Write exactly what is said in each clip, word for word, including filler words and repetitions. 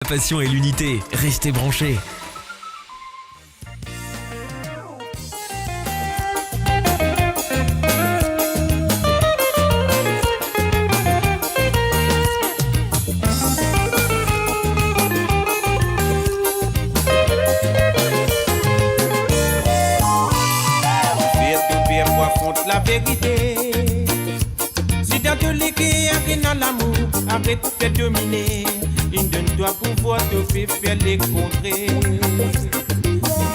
La passion et l'unité, restez branchés. Fer to per pou afront laverite. Si dan to leker ena lamour, aret fer domine. Inn donn twa pouvwar, to pe fer lekontre.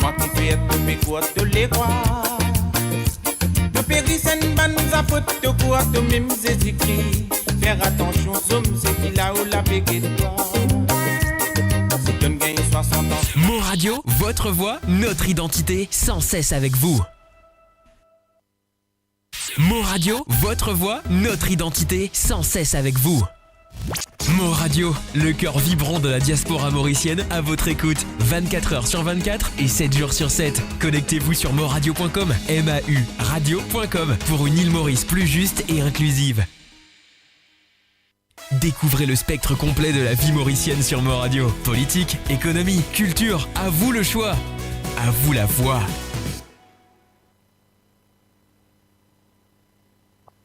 Mwa ki fer to pe krwar to lerwa. To pe ris enn bann zafot, to krwar tomem Zezi Kri. Fer atansion, zom seki lao la pe get twa. Si to'nn gagn swasant an. Mo Radio, votre voix, notre identité, sans cesse avec vous. Mo Radio, votre voix, notre identité, sans cesse avec vous. Mo Radio, le cœur vibrant de la diaspora mauricienne, à votre écoute, vingt-quatre heures sur vingt-quatre et sept jours sur sept. Connectez-vous sur moradio point com, M A U radio point com, pour une île Maurice plus juste et inclusive. Découvrez le spectre complet de la vie mauricienne sur Mo Radio. Politique, économie, culture, à vous le choix. À vous la voix.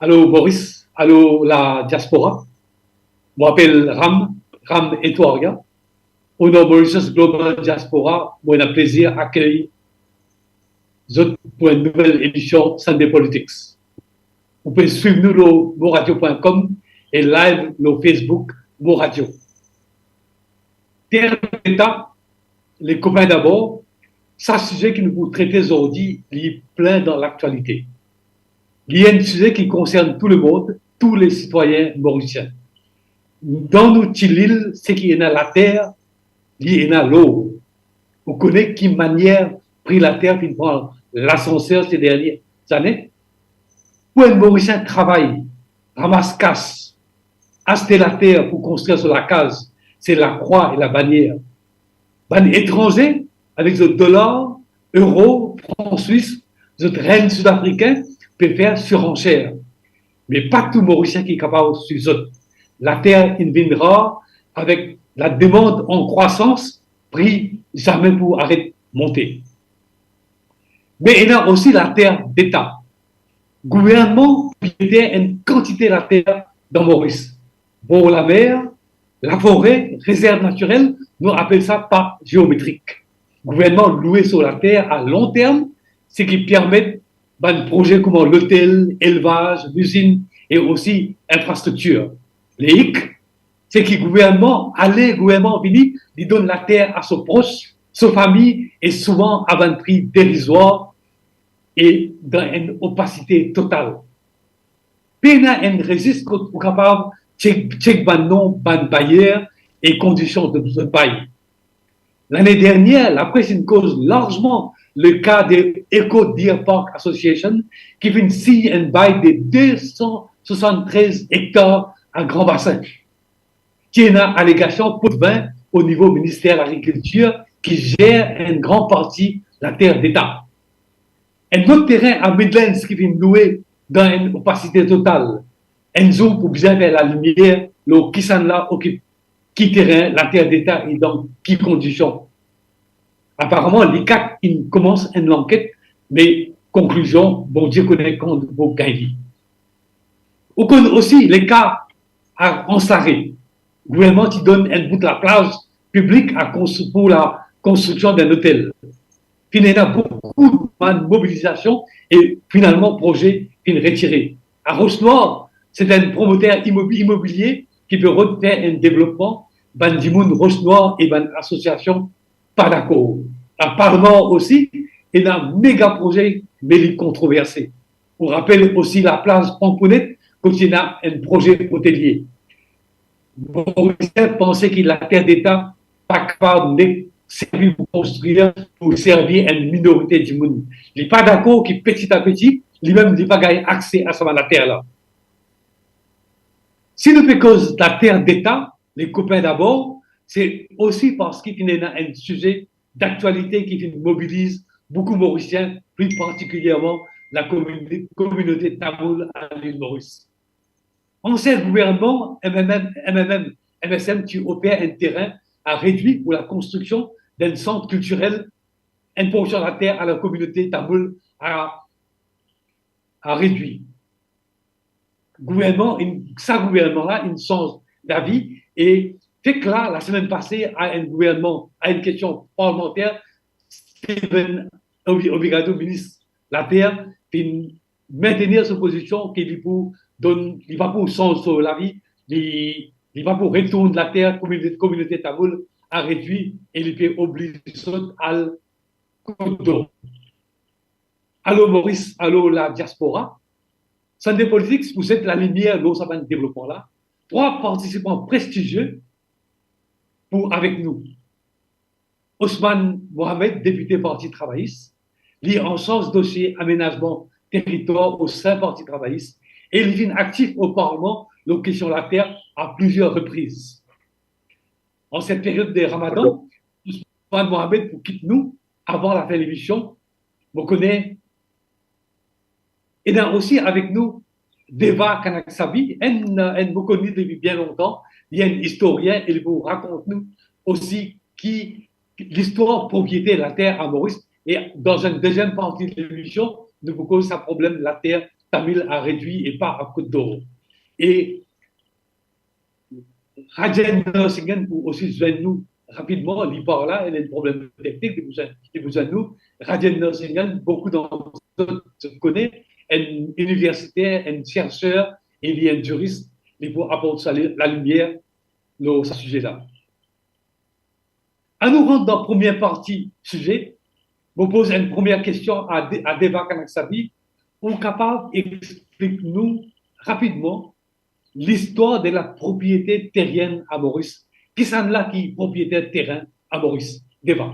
Alo Moris, alo la diaspora. Mo apel Ram, Ram Etwaria. O non Mauritius Global Diaspora, mo ena plezir akey zot pou enn nouvel emision Sunday Politics. Ou pe swiv nou lor moradio point com e live lor Facebook Mo Radio. Ter deta, le kopin dabor, sa size ki nou pou trete zordi, li plin dan laktialite. Li enn size ki konsern tou lemond, tou le sitwayin morisien. Dan nou ti lil, seki ena later, li ena lor. Ou kone ki manier pri later finn pran lasanser se dernie zane? Pou enn Morisien travay, ramas kas, aste later pou konstrir so lakaz, se lakrwa e labanier. Bann etranze, avek zot dolar, euro, fran swis, zot renn sidafrikin, pe fer siranser. Me pa tou Morisien ki kapav swiv zot. Later inn vinn rar avek lademand an krwasans, pri zame pou aret monte. Me ena osi later deta. Gouvernman propriyeter enn kantite later dan Moris. Bor lamer, lafore, rezerv natirel, nou apel sa park zeometrik. Gouvernman loue so later a long term, seki permet bann proze kouma lotel, elvaz, lizinn e osi infrastriktir. Le hik, seki gouvernman ale, gouvernman vini, li donn later a so pros, so fami e souvan a bann pri derizwar e dan enn opasite total. Pena enn rezis kot ou kapav chek, chek bann non bann bayer e kondision de zot bay. Lane dernie, lapres inn koz larzman le ka de Eco Deer Park Association ki finn sign enn bay de de san swasanntrez ektar a Gran Basin. Ti ena alegasion pot vin o nivo Minister Lagrikiltir ki zer enn gran parti later deta. Enn lot teren a Midlands ki finn loue dan enn opasite total. Enn zour pou bizin fer lalimier lor kisannla okip ki teren, later deta e dan ki kondision. Aparaman, likat inn koumans enn lanket, me konklizion, Bondie kone kan nou pou gagn li. Ou konn osi le ka a Anse Larrey. Gouvernman ti donn enn bout laplaz piblik a konstri-, pou lakonstriksion d'enn lotel. Finn ena boukou bann mobilizasion e finalman proze finn retire. A Ros Nwar, se enn promoter imobi-, imobilie ki pe rod fer enn devlopman, bann dimoun Ros Nwar e bann asosiasion pa dakor. A Palmar osi, ena mega proze, me li kontroverse. Ou rapel osi laplaz Frank Pounet, kot ti ena enn proze otelie. Morisien panse ki later deta pa kapav nek servi pou konstrir, pou servi enn minorite dimoun. Li pa dakor ki peti a peti, limem li pa gagn akse a sa bann later la. Si nou pe koz later deta, le kopin dabor, se osi parski finn ena enn size daktialite ki finn mobiliz boukou Morisien, pli partikilierman lakomini-, kominote tamoul a Lil Moris. Ansien gouvernman M M M, M M M, M S M ti ofer enn teren a redwi pou la konstriksion d'enn sant kiltirel, enn porsion later a la kominote tamoul a, a redwi. Gouvernman, inn, sa gouvernman la, inn sanz lavi, e fek la, lasemenn pase, a enn gouvernman, a enn kestion parlimanter, Stephen Obi-, Obrigado, minis later, finn mentenir so pozision ki li pou donn, li pa pou sanz so lavi, li, li pa pou retourn later kominote, kominote tamoul a redwi e li pe oblize sot al Kot Dor. Alor Moris, alor ladiaspora, Sunday Politics pou zet lalimier lor sa bann devlopman la. Trwa partisipan prestizie pou avek nou. Osman Mohamed, depite Parti Travayis, li ansarz dosie amenazman teritwar o sin Parti Travayis e li finn aktif o parlman lor kestion later a plizier repriz. An set period de Ramadan, Osman Mohamed pou kit nou avan lafin lemision. Mo kone ena osi avek nou Deva Kanaksabi, enn, enn mo kone depi bien lontan, li enn istorien e li pou rakont nou osi ki listwar propriete later a Moris, e dan enn deziem parti de lemision, nou pou koz sa problem later tamil a redwi e pa a Kot Dor. E Rajen Narasimhan pou osi zwenn nou rapidman, li par la, ena enn problem teknik, li pou zwenn, li pou zwenn nou. Rajen Narasimhan, boukou dan zot kone, enn iniversiter, enn cherser, e li enn ziris, li pou aport sa li-, lalimier lor sa size la. Anou rant dan premie parti size. Mo poz enn premie kestion a De-, a Deva Kanaksabi, ou kapav explik nou rapidman listwar de la propriete terienn a Moris? Kisannla ki propriete terin a Moris? Deva.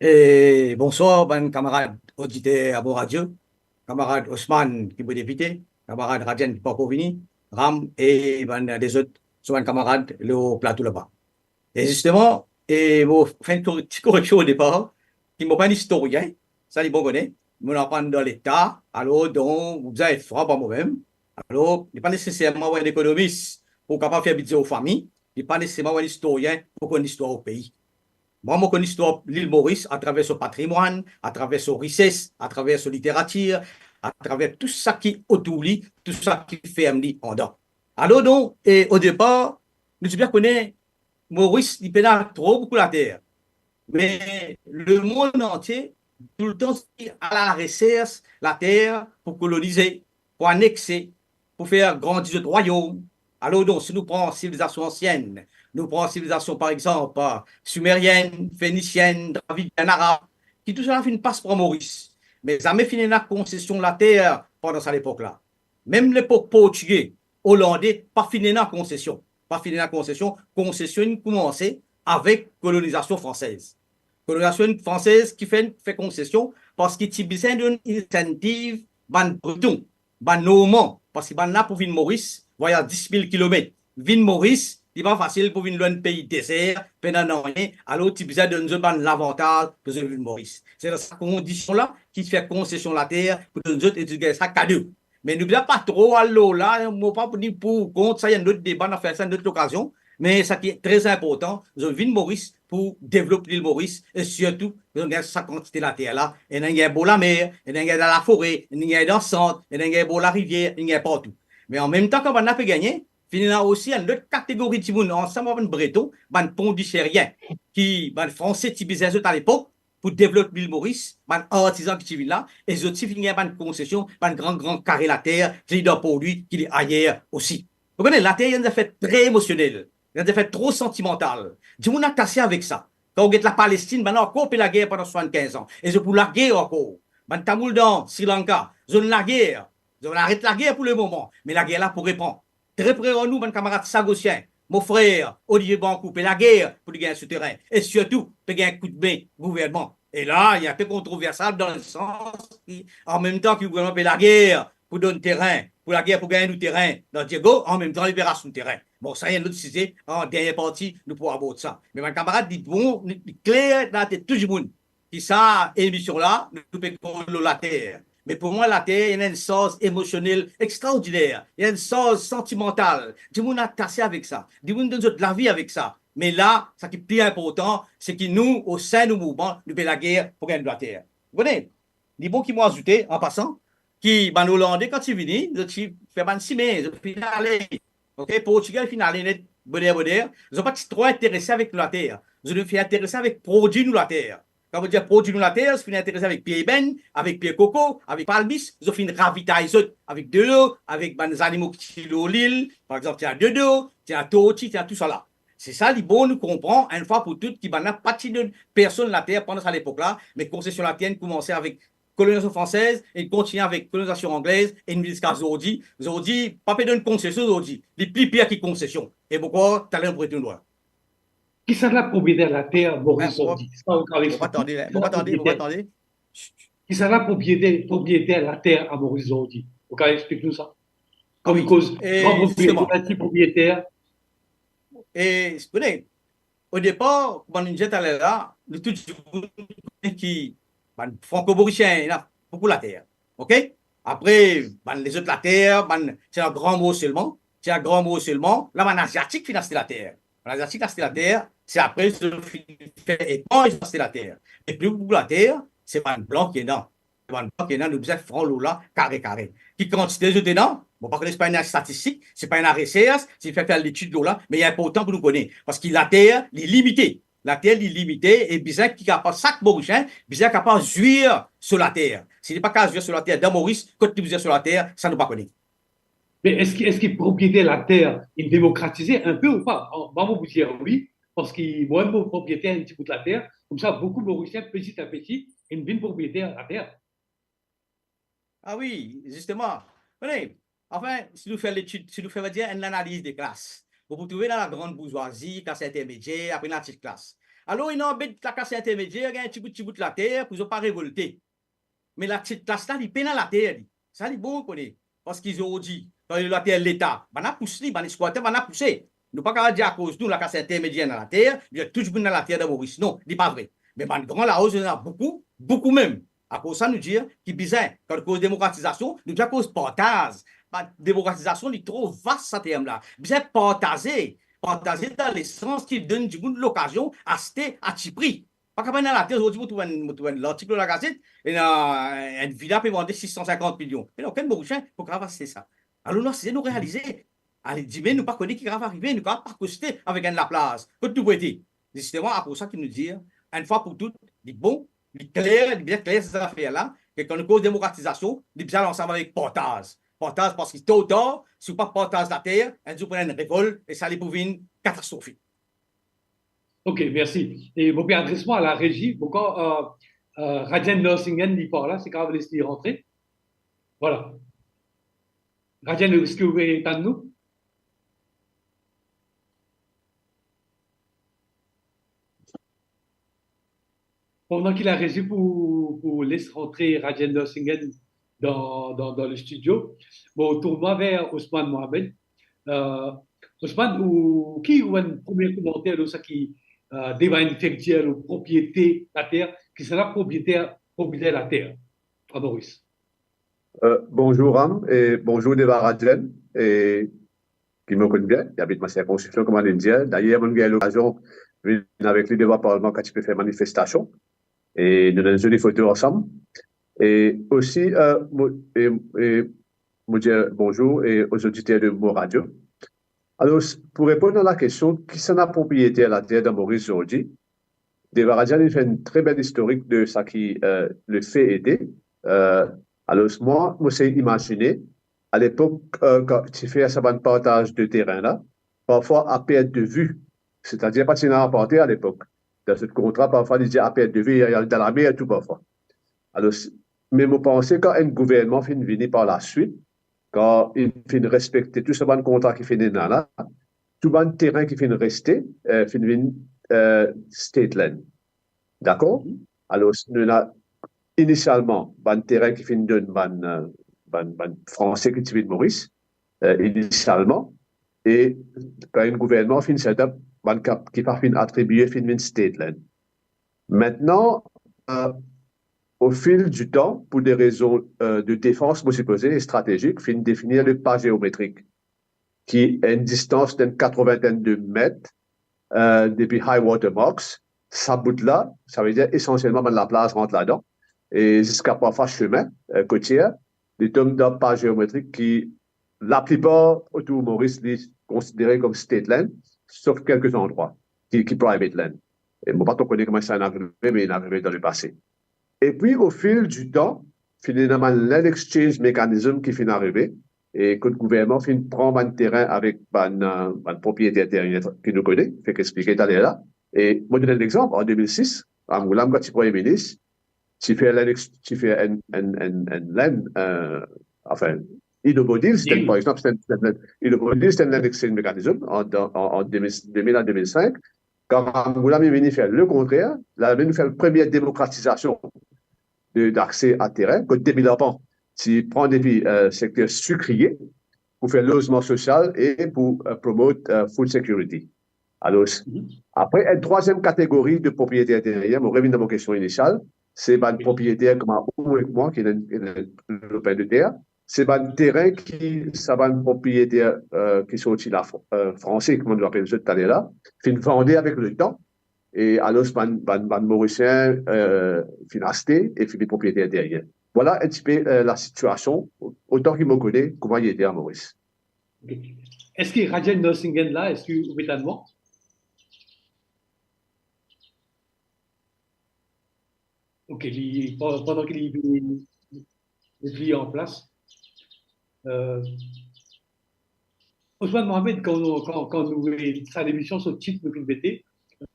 E bonswar bann kamarad oditer Amo Radio, kamarad Osman ki pou depite, kamarad Rajen ki pankor vini, Ram e bann lezot, so bann kamarad lor plato laba. E zisteman, e mo fer enn kor-, ti koreksion odepar, ki mo pa enn istorien, sa li bon kone, mo aprann dan Leta, alor donk, mo bizin et fran par momem. Alor, li pa neseserman ou enn ekonomis pou kapav fer bidze ou fami, li pa neseserman ou enn istorien pou konn listwar ou pei. Mwa, mo konn listwar Lil Moris atraver so patrimwann, atraver so rises, atraver so literatir, atraver tou sa ki otour li, tou sa ki ferm li andan. Alor donk, e odepar, nou ti bien kone Moris, li pena tro boukou later. Me lemond antie, toultan ti a la resers later pou kolonize, pou anexe, pou fer grandi zot rwayom. Alor donk, si nou pran sivilizasion ansien, nou pran sivilizasion, par exanp, simerien, fenisien, dravidien, arab, ki tousala finn pas par Moris. Me zame finn ena konsesion later pandan sa lepok la. Mem lepok Portige, Olande, pa finn ena konsesion. Pa finn ena konsesion. Konsesion inn koumanse avek kolonizasion fransez. Kolonizasion fransez ki fer, fer konsesion, parski ti bizin donn insentiv bann Breton, bann Norman, parski bannla pou vinn Moris, vwayaz dis mil kilomet. Vinn Moris, li pa fasil pou vinn lor enn pei dezer, pena nanye, alor ti bizin donn zot bann lavantaz pou zot vinn Moris. Se dan sa kondision la ki ti fer konsesion later pou donn zot e ti gagn sa kado. Me nou bizin pa tro al lor la, mo pa pou dir pou ou kont, sa enn lot deba, nou fer sa enn lot lokazion. Me sa ki tre inportan, zot vinn Moris pou devlop Lil Moris e sirtou zot gagn sa kantite later la, ena gagn bor lamer, ena gagn dan lafore, ena gagn dan sant, ena gagn bor larivier, ena gagn partou. Me anmemtan, kan bannla pe gagne, finn ena osi enn lot kategori dimoun, ansam ar bann Breton, bann Pondiserien, ki bann Franse ti bizin zot alepok, pou devlop Lil Moris, bann artizan ki ti vinn la, e zot ti finn gagn bann konsesion, bann gran, gran kare later, ki li dan Porlwi, ki li ayer osi. Ou kone, later, li enn zafer tre emosionel, li enn zafer tro santimantal. Dimoun atase avek sa. Kan ou get Lapalestinn, bannla ankor pe lager pandan swasann-kinz an, e zot pou lager ankor. Bann Tamoul dan Sri Lanka, zot lager, zot aret lager pou lemoman, me lager la pou repran. Tre pre ar nou, bann kamarad Sagosien, mo frer Olivier Bancoult, pe lager pou li gagn so terin, e sirtou pe gagn koudme gouvernman. E la, li enpe kontroversal dan lesans ki, anmemtan ki gouvernman pe lager pou donn terin, pou lager pou gagn nou terin dan Diego, anmemtan li pe ras nou terin. Bon, sa enn lot size, an dernie parti, nou pou abord sa. Me bann kamarad, li bon, li, li kler dan latet tou dimoun ki sa emision la, nou pe koz lor later. Me pou mwa, later, li ena enn sarz emosionel extraordiner, li ena enn sarz santimantal. Dimoun atase avek sa, dimoun donn zot lavi avek sa. Me la, seki pli inportan, seki nou, osin nou mouvman, nou pe lager pou gagn nou later. Ou kone, li bon ki mo azoute, an pasan, ki bann Olande, kan ti vini, zot ti fer bann sime, zot finn ale. Ok, Portigey finn ale net, boner, boner. Zot pa ti tro interese avek nou later. Zot finn interese avek prodwi nou later. Kan mo dir prodwi nou later, zot finn interese avek pie ebenn, avek pie koko, avek palmis, zot finn ravitay zot avek delo, avek bann zanimo ki ti lor lil, par exanp, ti ena dodo, ti ena torti, ti ena tousala. Se sa, li bon nou konpran, enn fwa pou tou, ki bannla pa ti donn personn later pandan sa lepok la, me konsesion later inn koumanse avek kolonizasion fransez, inn kontinie avek kolonizasion anglez, e inn vinn ziska zordi. Zordi, pa pe donn konsesion zordi. Li pli pir ki konsesion. E mo krwar, taler nou pou retourn lor la. Kisannla propriyeter later Moris zordi? Sa ou kapav explike nou? Mo pa tande, mo pa tande, mo pa tande. Kisannla propriyeter, propriyeter later a Moris zordi? Ou kapav explike nou sa? Kan nou koz gran propriyeter, ti propriyeter. E, ou kone, o depar, kouma nou dir taler la, nou tou dimoun kone ki bann Franko-Morisien, ena boukou later. Ok? Apre, bann lezot later, bann, ti ena Gran Mor selman, ti ena Gran Mor selman, la bann Aziatik finn aste later. Bann Aziatik aste later, se apre zot finn fer epanz, zot aste later. E pli boukou later, se bann blan ki ena. Bann blan ki ena, nou bizin fran lor la, kare kare. Ki kantite zot ena? Mo pa kone, se pa enn statistik, se pa enn resers, se fer, fer letid lor la, me li inportan pou nou kone. Parski later, li limite. Later, li limite, e bizin ki kapav, sak Morisien bizin kapav zwir so later. Si li pa kapav zwir so later dan Moris, kot li pou zwir so later, sa nou pa kone. Me eski, eski propriyeter later inn demokratize inpe ou pa? An, mwa, mo pou dir wi, parski mwa mem mo propriyeter enn ti bout later, koumsa boukou Morisien, peti a peti, inn vinn propriyeter later. Ah wi, zisteman. Kone, anfin, si nou fer letid, si nou fer, va dir, enn lanaliz de klas, ou pou trouve dan lagran bourzoizi, klas intermedier, apre latit klas. Alor, ena anbet laklas intermedier, gagn ti bout, ti bout later pou zot pa revolte. Me latit klas la, li pena later, li. Sa, li bon kone. Parski zordi, kan li later Leta, bann la pous li, bann eskwate, bann la pouse. Nou pa kapav dir akoz nou, laklas intermedier ena later, li tou dimoun ena later dan Moris. Non, li pa vre. Me bann gran lao, zot ena boukou, boukou mem. Akoz sa nou dir ki bizin, kan nou koz demokratizasion, nou bizin koz partaz. Ba, demokratizasion, li tro vas sa term la. Bizin partaze. Partaze dan lesans ki donn dimoun lokazion aste a ti pri. Pa kapav ena later, zordi mo trouv enn, mo trouv enn lartik lor lagazet, ena enn vila pe vande sis san sinkant milion. Me okenn Morisien pou kapav aste sa. Alor nou asize, nou realize, ale, dime nou pa kone ki kapav arive, nou kapav pa koste avek enn laplaz. Kot nou pou ete? Zisteman, akoz sa ki nou dir, enn fwa pou tou, li bon, li kler, li bien kler, se zafer la, ke kan nou koz demokratizasion, li bizin al ansam avek partaz. Partaz, parski to ou tar, si ou pa partaz later, enn zour pou ena enn revol, e sa li pou vinn katastrofik. Ok, mersi. E mo pe adres mwa a larezi, mo krwar, euh, euh, Rajen Nursingen, li par la, si kapav les li rantre. Vwala. Rajen, eski ou pe tann nou? Pandan ki larezi pou, pou les rantre Rajen Nursingen dan, dan, dan le studio, mo tourn mwa ver Ousmane Mohamed. Euh, Ousmane, ou, ki ou enn premie komanter lor sa ki, euh, deba inn fer dir lor propriete later, kisannla propriete, propriete later a Moris? Euh, bonzour Ram e bonzour Deva Rajen, e ki mo konn bien, li abit mo sirkonskripsion, kouma li dir. Dayer, mo gagn lokazion vinn avek li devan Parlman kan ti pe fer manifestasion. E nou ena enn zoli foto ansam. E osi, euh, mo, e, e mo dir bonzour e aux auditeurs de Mo Radio. Alor, s-, pou reponn a lakestion, kisannla propriete later dan Moris zordi, Deva Rajen inn fer enn tre bel istorik de sa ki, euh, le fe ete. Euh, alor, mwa, mo sey imazine, a lepok, euh, kan ti fer sa bann partaz de terin la, parfwa a perte de vue, setadir pa ti ena arpante a lepok. Dan zot kontra, parfwa, li dir a perte de vue, li al dan lamer tou parfwa. Alor, s-, me mo panse kan enn gouvernman finn vini par laswit, kan li finn respekte tou sa bann kontra ki finn ena la, tou bann terin ki finn reste, euh, finn vinn, euh, state land. Dakor? Alor, nou ena inisialman bann terin ki finn donn bann, euh, bann, bann Franse ki ti vinn Moris, euh, inisialman, e kan enn gouvernman finn set up, bann kap-, ki pa finn atribie finn vinn state land. Aster, euh, au fil du temps, pour des raisons, euh, de défense, mo sipoze, e stratezik, finn definir le pas géométrique, ki enn distans d'enn katrevintinn de met, euh, depi high water marks, sa bout la, savedir esansielman bann laplaz rant ladan, e ziska parfwa sime, euh, kotier, li tom dan pa geometrik ki laplipar otour Moris li konsidere kom state land, sof kelke landrwa ki, ki private land. E mo pa tro kone kouma sa inn arive, me inn arive dan lepase. Epi, o fil di tan, finn ena bann land exchange mechanism ki finn arive, e kot gouvernman finn pran bann terin avek bann, euh, bann propriyeter terien ki nou kone, fek explike taler la. E mo donn enn lexanp, an de mil sis, Ramgoolam, kan ti premie minis, ti fer land ex-, ti fer enn, enn, enn, enn land, euh, anfin, Indo Bhau Deal, se enn, par exanp, se enn, se enn, Indo Bhau Deal, se enn land exchange mechanism an, an, an de mil, de mil a de mil sink. Kan Ramgoolam inn vini fer lekontrer, la nou fer premie demokratizasion de, dakse a terin, kot de mil arpan ti pran depi, euh, sekter sikriye pou fer lozman sosial e pou, euh, promote, euh, food security. Alor, apre, enn trwaziem kategori de propriyeter terien, mo revinn dan mo kestion inisial, se bann propriyeter kouma ou ek mwa ki ena, ki ena lopin de ter, se bann terin ki sa bann propriyeter, euh, ki sorti la, euh, Franse, kouma nou apel zot taler la, finn vande avek letan, e alor bann, bann, bann Morisien, euh, finn aste e finn vinn propriyeter terien. Vwala enn tipe, euh, lasitiasion, otan ki mo kone, kouma li ete a Moris. Ok. Eski Rajen Narasimhan la? Eski ou pe tann mwa? Ok, li, pandan ki li, li, li an plas. Euh, Ousmane Mohamed, kan nou, kan, kan nou, sa lemision, so tit nou finn mete,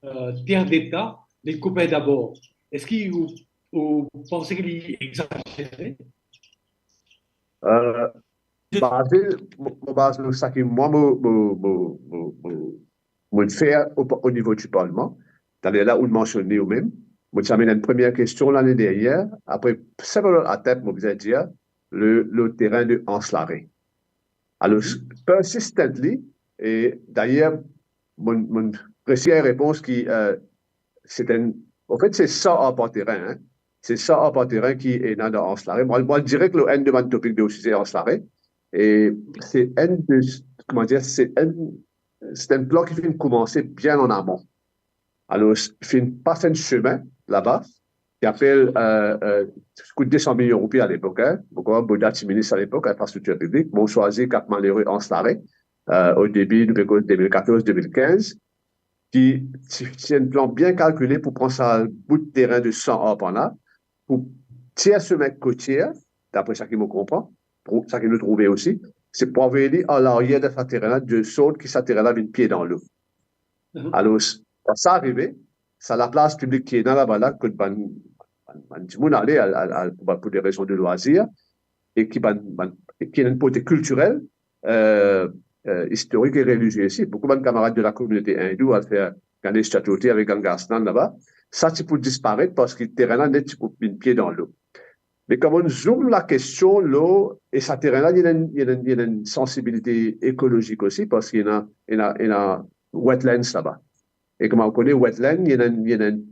euh, Terre d'État, les copains d'abord. Eski ou, ou panse ki li egzazere? Euh, baze, mo, mo baze lor sa ki mwa mo, mo, mo, mo, mo, mo fer o, o nivo di Parlman. Taler la, ou mansionn li ou mem. Mo ti amenn enn premie kestion lane deryer. Apre several attempt, mo bizin dir, le, le terin de Anse-Larrey. Alor, persistently, e dayer, mo, mo resi a enn repons ki, euh, se enn, anfet, se san arpan terin, hein. Se san arpan terin ki ena dan Anse-Larrey. Mo, mo al direk lor enn de bann topik de size Anse-Larrey. E se enn de, kouma dir, se enn, se enn plan ki finn koumanse bien an amon. Alor, finn pas enn sime laba, ki apel, euh, euh, kout de san milion roupi alepok, hein. Mo krwar Bourda ti minis alepok, Infrastriktir Piblik. Bon, swazir Cap Malheureux, Anse-Larrey, euh, o debi, nou pe koz de mil katorz, de mil kinz, ki ti, ti enn plan bien kalkile pou pran sa bout terin de san arpan la, pou tir sime kotier, dapre sa ki mo konpran, pou, sa ki nou trouve osi, se pou avoy li an laryer de sa terin la, de sort ki sa terin la vinn pie dan lo. Mhm. Alor, kan sa arive, sa laplas piblik ki ena laba la, kot bann, bann, bann dimoun ale al, al, al, pou, pou de rezon de lwazir, e ki bann, bann, e ki ena enn kote kiltirel, euh, euh, istorik e relizie osi. Boukou bann kamarad de la kominote indou al fer Ganesh Chaturthi avek Ganga Snan laba. Sa ti pou disparet parski terin la net ti pou vinn pie dan lo. Me kan mo zoom lakestion lor, e sa terin la, li ena enn, li ena enn, li ena enn sansibilite ekolozik osi, parski ena, ena, ena wetlands laba. E kouma ou kone, wetland, li ena, li ena enn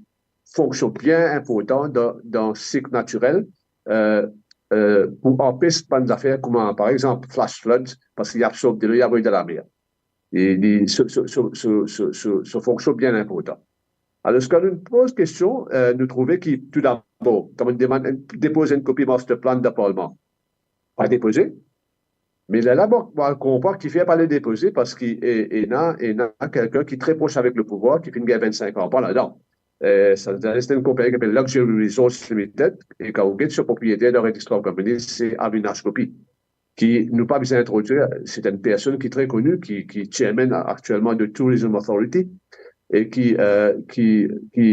fonksion bien inportan dan, dan sik natirel, euh, euh, pou anpes bann zafer kouma, par exanp, flash flood, parski li absorb delo, li avoy dan lamer. E li, so, so, so fonksion bien inportan. Alor, kan nou poz kestion, euh, nou trouve ki, toudabor, kan nou demann, depoz enn kopi master plan dan Parlman, pa depoze. Me lerla, mo, mo konpran kifer pa le depoze, parski e, ena, ena kelkenn ki tre pros avek lepouvwar, ki finn gagn vennsenk an ladan. Euh, sa, sa, se enn konpagni ki apel Luxury Resource Limited, e kan ou get so propriyeter dan Registrar Company, se Avinash Gopi, ki nou pa bizin introdwir, se enn personn ki tre koni, ki, ki chairman aktielman de Tourism Authority, e ki, euh, ki, ki,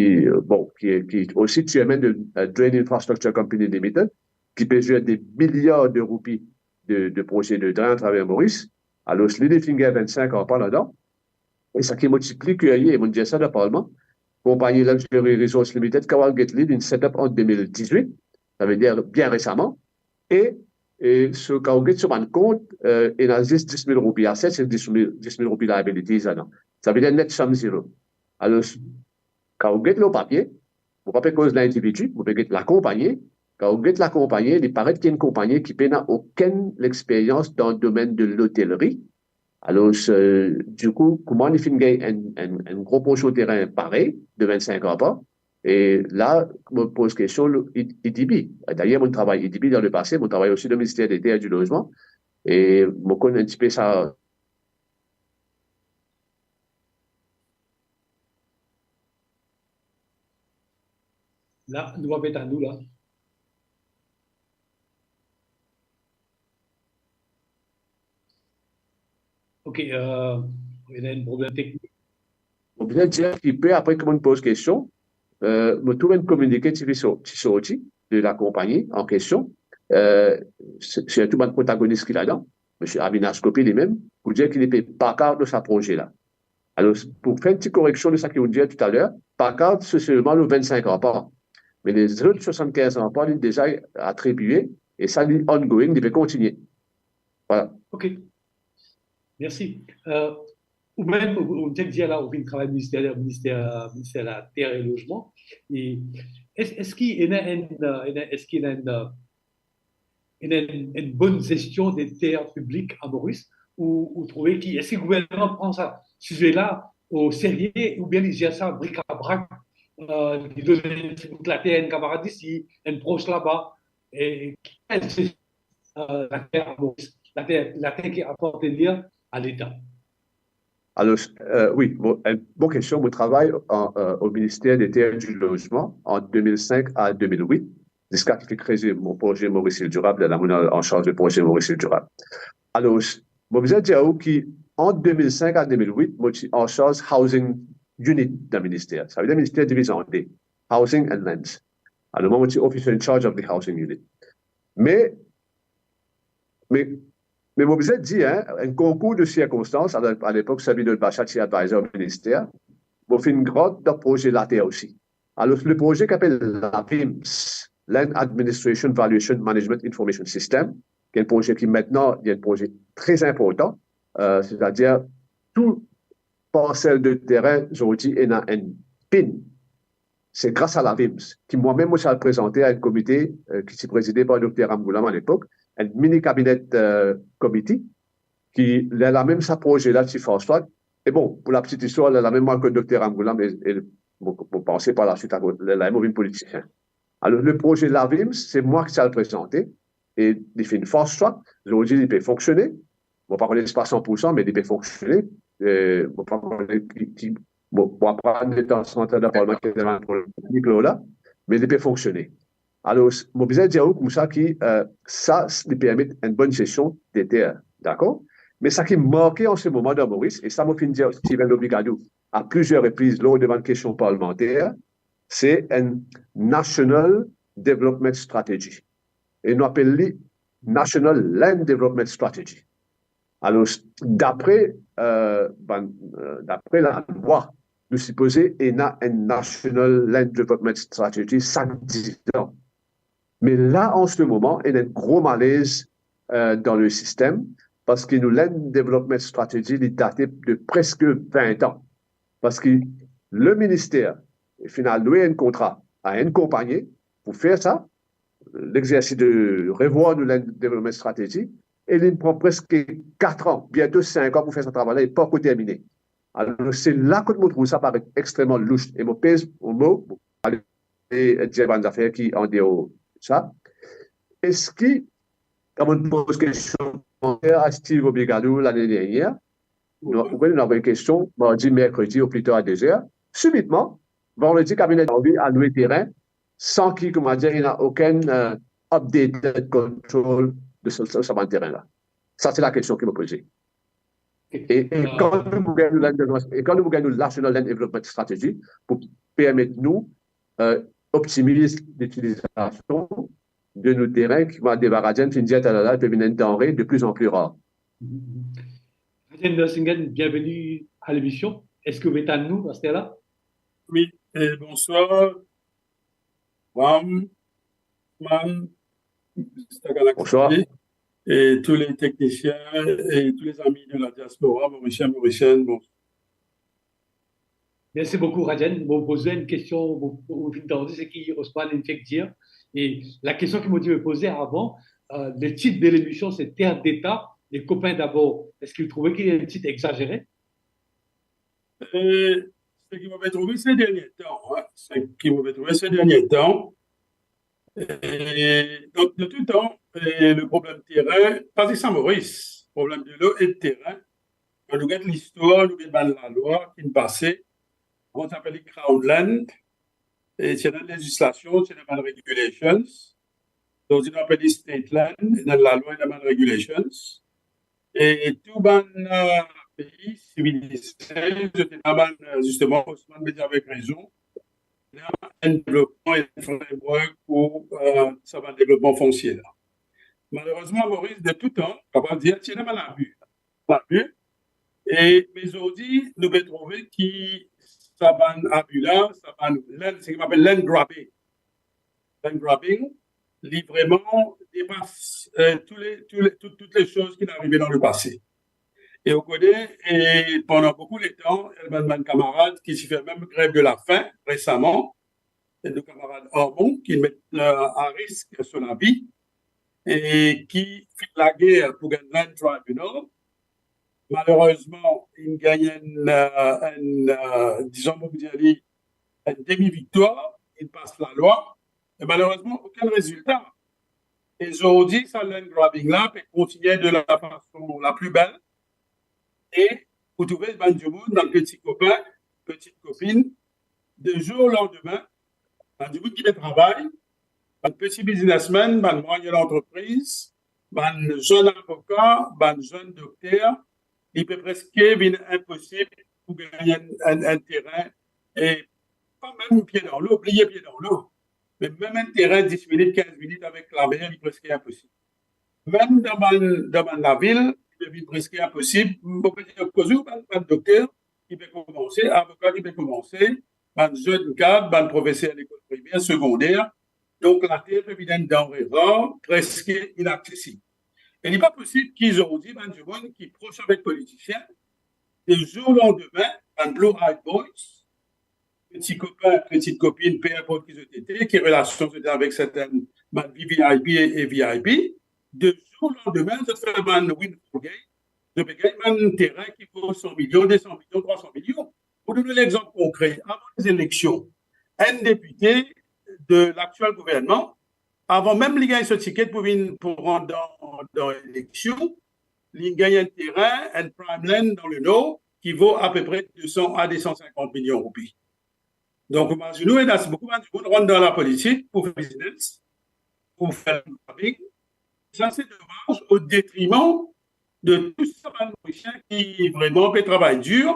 bon, ki, ki osi chairman de, euh, Drain Infrastructure Company Limited, ki pe zer de miliar de roupi de, de proze de dren atraver Moris. Alor, li, li finn gagn vennsenk an ladan. E sa ki mo ti pli kirye, mo dir sa dan Parlman, konpagni Luxury Resource Limited, kan ou al get li, linn set up an de mil dizwit, savedir bien resaman. E, e so, kan ou get so bann kont, euh, ena zis dis mil roupi asset, dis mil, dis mil roupi liabilities ladan. Savedir net sum zero. Alor, kan ou get lor papie, mo pa pe koz lindividi, mo pe get lakonpagni. Kan ou get lakonpagni, li paret ki enn konpagni ki pena okenn lexperyans dan domenn de lotelri, Alor, eh, dikou, kouma nou finn gagn enn, enn, enn gro porsion terin parey, de vinn-sink arpan, e la, mo poz kestion lor I-, ADB. Dayer, mo travay ADB dan lepase, mo travay osi dan Minister Dete e di Lozman, e mo konn enn tipe sa. La, nou ap etann ou la. Ok, eh, ena enn problem teknik. Mo bizin dir ki pe apre ki mo'nn poz kestion, eh, mo trouv enn kominike ti pe sor-, ti sorti de lakonpagni an kestion, eh, si-, sirtou bann protagonis ki ladan, Misie Avinash Gopee limem, pou dir ki li pe back out lor sa proze la. Alor, pou fer enn ti koreksion de sa ki ou'nn dir toutaler, back out se selman lor vinn-sink arpan. Me lezot swasannkinz arpan, li deza atribie, e sa, li ongoing, li pe kontigne. Vwala. Ok. Mersi. Eh, ou mem, ou, ou, ou dir la, ou finn travay minister, minister, minister Later e Lozman. E es-, eski ena enn, eh, ena, eski ena enn, eh, ena enn, enn bonn zestion de ter piblik a Moris, ou, ou trouve ki, eski gouvernman pran sa size la o serie, oubien li zer sa brikabrak, eh, li donn enn ti bout later enn kamarad isi, enn pros laba, e ki, eh, later a Moris, later, later ki apartenir a Leta? Alor, eh, wi, bon, enn bon kestion. Mo travay an, eh, o Minister Dete e di Lozman ant de mil sink a de mil wit, ziska ki finn kree mo proze Maurice Île Durable, la mo'nn an sarz de proze Maurice Île Durable. Alor, mo bizin dir ou ki ant de mil sink a de mil wit, mo ti an sarz Housing Unit dan minister. Savedir minister divize an de, Housing and Lands. Alor, mwa, mo ti Officer in Charge of the Housing Unit. Me, me, me mo bizin dir, hein, enn konkour de sirkonstans, a, a lepok, Sir Vinod Basha ti advisor minister, mo finn grant dan proze later osi. Alor, le proze ki apel LAVIMS, Land Administration Valuation Management Information System, ki enn proze ki, aster, li enn proze tre inportan, eh, setadir tou parsel de terin zordi ena enn PIN. Se gras a LAVIMS, ki mwa mem mo ti al prezante a enn komite, eh, ki ti prezide par Dokter Ramgoolam a lepok, enn mini cabinet, eh, committee, ki lerla mem sa proze la ti fast track. E bon, pou lapti listwar, lerla mem mwa kot Dokter Ramgoolam, e, e mo, mo panse par laswit, lerla mo vinn politisien. Alor, le proze LAVIMS, se mwa ki ti al prezante, e li finn fast track, zordi li pe fonksione. Mo pa kone si pa san pou san, me li pe fonksione. Eh, mo pa kone ki, ki, mo, mo pa kone dan santa dan Parlman ki ena enn problem teknik lor la, me li pe fonksione. Alor, mo bizin dir ou koumsa ki, eh, sa, li permet enn bonn zestion de ter, dakor? Me sa ki manke an se moman dan Moris, e sa mo finn dir Steven Lobigadou a plizier repriz lor de bann kestion parlmanter, se enn National Development Strategy. E nou apel li National Land Development Strategy. Alor, dapre, eh, bann, eh, dapre lalwa, nou sipoze ena enn National Land Development Strategy sak diz an. Me la, an se moman, ena enn gro malez, eh, dan le sistem, parski nou Land Development Strategy, li date de preske vin an. Parski le minister finn al lwe enn kontra a enn konpagni pou fer sa, legzersis de revwar nou Land Development Strategy, e li pran preske kat an, biento sink an pou fer sa travay la, e pankor termine. Alor, se la kot mo trouv sa paret extrememan louch, e mo pez mo mo, mo ale dir bann zafer ki andeor sa. Eski, kan mo poz kestion a Steven Lobigadou lane dernier, nou, ou konn, nou avoy kestion mardi, merkredi, o pli tar a de zer. Sibitman, vandredi, kabine anvi al lwe terin, san ki, kouma dir, ena okenn, eh, updated control de sa, sa, sa bann terin la. Sa, se lakestion ki mo poze. E, e kan nou pou gagn nou Land Development, e kan nou pou gagn nou National Land Development Strategy pou permet nou, eh, optimiz litilizasion de nou terin, ki, kouma Deva Rajen finn dir talala, pe vinn enn danre de pli an pli rar. Rajen Narasimhan, bienvenue à l'émission. Eski ou pe tann nou aster la? Wi, eh, bonswar. Ram, Man, Mister Galaxy, bonswar, et tous les techniciens et tous les amis de la diaspora mauricienne, mauricienne, bon. Merci beaucoup, Rajen. Mo poze enn kestion, mo, mo finn tande seki Osman inn fek dir. E lakestion ki mo ti pe poze avan, eh, le tit de lemision, se Terre d'État, les copains d'abord, Eski ou trouve ki li enn ti exazere? Eh, seki mo pe trouve se dernie tan, hein, seki mo pe trouve se dernie tan, eh, donk, de tou tan, eh, le problem terin, pa zis a Moris, problem delo e terin, kan nou get listwar, nou get bann lalwa ki finn pase, avan ti apel li Crown Land, e ti ena lezislasion, ti ena bann regulations. Zordi nou apel li State Land, ena lalwa, ena bann regulations. E tou bann, eh, pei sivilize, zot ena bann, eh, zisteman, Ousmane pe dir avek rezon, ena enn devlopman, enn framework pou, eh, sa bann devlopman fonsie la. Malerezman, Moris, de tou tan, kapav dir, ti ena bann abi. Abi. E, me zordi, nou pe trouve ki sa bann abi la, sa bann land, seki mo apel land grabbing. Land grabbing, li vreman depas, eh, tou le, tou le, tout, tout le soz ki finn arive dan lepase. E ou kone, e pandan boukou letan, ena bann, bann kamarad ki ti fer mem grev de lafin resaman, e nou kamarad Armand, ki met, eh, a risk so lavi, e ki finn lager pou gagn land tribunal. Malerezman, inn gagn enn, eh, enn, eh, dizon, mo pou dir li, enn demi-viktwar, inn pas lalwa, e malerezman, okenn rezilta. E zordi, sa land grabbing la pe kontigne de la fason la pli bel, e ou trouve bann dimoun, bann peti kopin, peti kopinn, de zour o landime, bann dimoun ki pe travay, bann peti biznesmenn, bann mwayen lantrepriz, bann zenn avoka, bann zenn dokter, li pe preske vinn inposib pou gagn enn, enn, enn terin, e pa mem pie dan lo, bliye pie dan lo, me mem enn terin dis minit, kinz minit avek lamer, li preske inposib. Mem dan bann, dan bann lavil, li devinn preske inposib. Mo pe dir koz ou, bann, bann dokter ki pe koumanse, avoka ki pe koumanse, bann zenn kad, bann profeser lekol primer, segonder. Donk, later pe vinn enn danre rar, preske inaksesib. E li pa posib ki zordi bann dimoun ki pros avek politisien, de zour o landime, bann blue-eyed boys, peti kopin, peti kopinn, pe inport ki zot ete, ki relasion zot ena avek sertin bann V V I P e, e V I P, de zour o landime, zot fer bann windfall gain, zot pe gagn bann terin ki vo san milion, de san milion, trwa san milion. Pou donn enn lexanp konkre, avan lezileksion, enn depite de laktiel gouvernman, avan mem li gagn so tiket pou vinn, pou rant dan, dan eleksion, li gagn enn terin, enn prime land dan Lenor, ki vo apepre de san a de san sinkant milion roupi. Donk, imazinn ou, ena boukou bann dimoun rant dan lapolitik pou fer biznes, pou fer lobbying. Sa, se domaz, o detriman de tou sa bann Morisien ki vreman pe travay dir.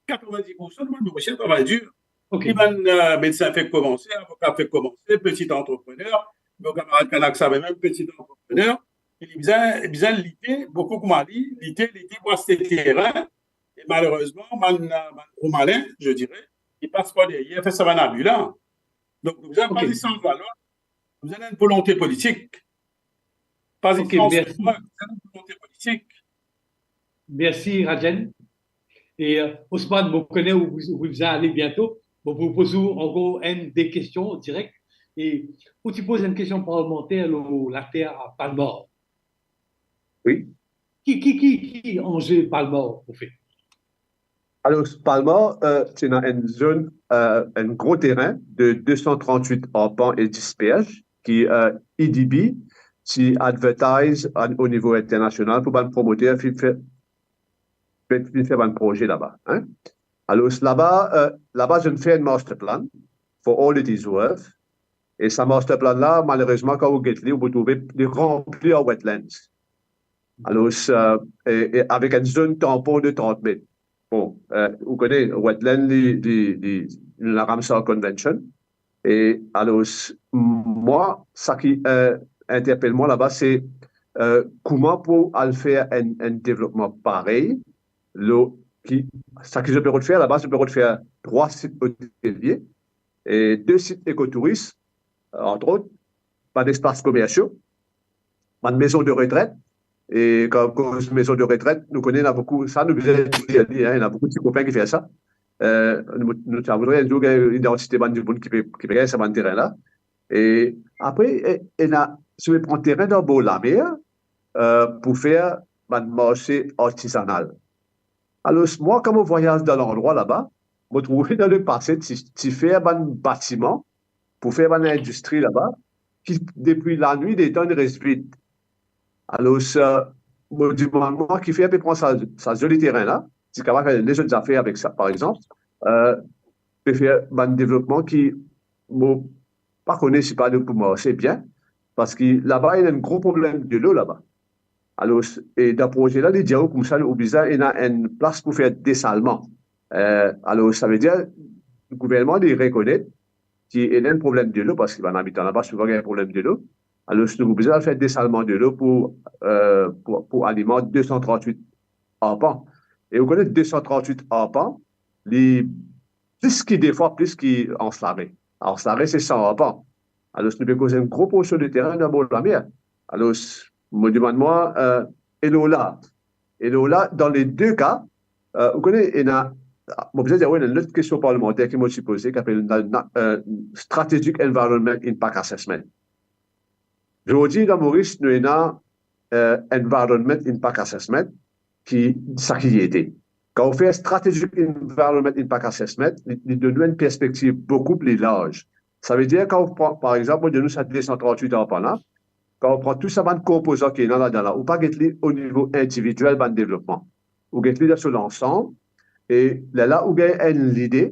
Katrovin-dis poursan bann Morisien travay dir. Ok. Ki bann, eh, medsin fek koumanse, avoka fek koumanse, peti antreprener, mo kamarad Kanak save mem, peti antreprener, e li bizin, bizin lite, boukou kouma li, lite, lite pou aste terin, e malerezman, bann, bann gro malin, je dirais, li pas par deryer, fer sa bann abi la. Donk, nou bizin pa zis sanz lalwa, nou bizin enn volonte politik. Pa zis sanz lalwa, nou bizin enn volonte politik. Mersi, Rajen. E, eh, Ousmane, mo kone ou, ou bizin ale biento. Mo pou poz ou ankor enn de kestion direk. E ou ti poz enn kestion parlmanter lor later a Palmar. Wi. Ki, ki, ki, ki anze Palmar, anfet? Alor, Palmar, eh, ti ena enn zone, eh, enn gro terin de de san trant-wit arpan e dis perz ki, eh, E D B ti advertise o nivo internasional pou bann promoter finn fer, finn fer bann proze laba, hein. Alor, laba, eh, laba, zot inn fer enn master plan, for all it is worth. E sa master plan la, malerezman, kan ou get li, ou pou trouve li ranpli ar wetlands. Alor, eh, e, e avek enn zone tanpon de trant met. Bon, eh, ou kone, wetland, li, li, li, li Ramsar Convention. E alor, mwa, sa ki, eh, interpel mwa laba, se, eh, kouma pou al fer enn, enn devlopman parey, lo, ki, sa ki zot pe rod fer laba, zot pe rod fer trwa sit otelie, e de sit ekotouris, antrot, bann espas komersio, bann maison de retraite. E kan koz maison de retraite, nou kone ena boukou, sa nou bizin dir li, hein, ena boukou ti kopin ki fer sa. Eh, nou, nou ti voudre enn zour gagn idantite bann dimoun ki pe, ki pe gagn sa bann terin la. E apre, e, ena, si ou pran terin dan bor lamer, eh, pou fer bann marse artizanal. Alor, mwa, kan mo vwayaz dan landrwa laba, mo trouve dan lepase ti, ti fer bann batiman pou fer bann indistri laba, ki depi lanwit detan inn res vid. Alor, sa, mo dimann mwa, kifer pe pran sa, sa zoli terin la, ti kapav fer lezot zafer avek sa, par exanp, eh, pe fer bann devlopman ki mo pa kone si pa li pou marse bien, parski laba ena enn gro problem delo laba. Alor, e dan proze la, li dir ou koumsa, ou bizin ena enn plas pou fer desalman. Eh, alor, savedir, gouvernman, li rekonet ki ena enn problem delo, parski bann abitan laba souvan gagn problem delo. Alor, nou pou bizin al fer desalman delo pou, eh, pou, pou alimant de san trant-wit arpan. E ou kone de san trant-wit arpan, li plis ki de fwa plis ki Anse Larrey. Anse Larrey, se san arpan. Alor, nou pe koz enn gro porsion de terin dan bor lamer. Alor, mo dimann mwa, eh, e lor la, e lor la, dan le de ka, eh, ou kone, ena, mo bizin dir, wi, ena enn lot kestion parlimanter ki mo ti poze, ki apel na-, na-, eh, Strategic Environment Impact Assessment. Zordi, dan Moris, nou ena, eh, Environment Impact Assessment, ki, sa ki li ete. Kan ou fer Strategic Environment Impact Assessment, li, li donn ou enn perspektiv boukou pli larz. Savedir, kan ou pran, par exanp, mo donn ou sa de san trant-wit arpan la, kan ou pran tou sa bann konpozan ki ena ladan la, ou pa get li o nivo individiel bann devlopman. Ou get li dan so lansam, e lerla ou gagn enn lide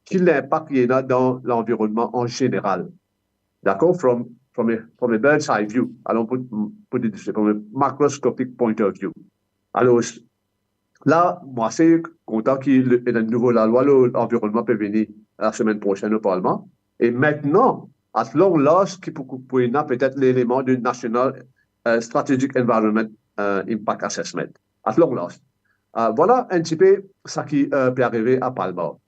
ki linpak li ena dan lanvironnman an zeneral. Dakor? From, from a, from a bird's eye view. Alon pou, pou dir, from a macroscopic point of view. Alor, la, mwa, se kontan ki le, ena nouvo lalwa lor lanvironnman pe vini lasemenn prosenn o Parlman. E aster, at long last, ki pou, pou ena petet leleman de National, eh, Strategic Environment, eh, Impact Assessment. At long last. Eh, vwala enn tipe sa ki, eh, pe arive a Palmar.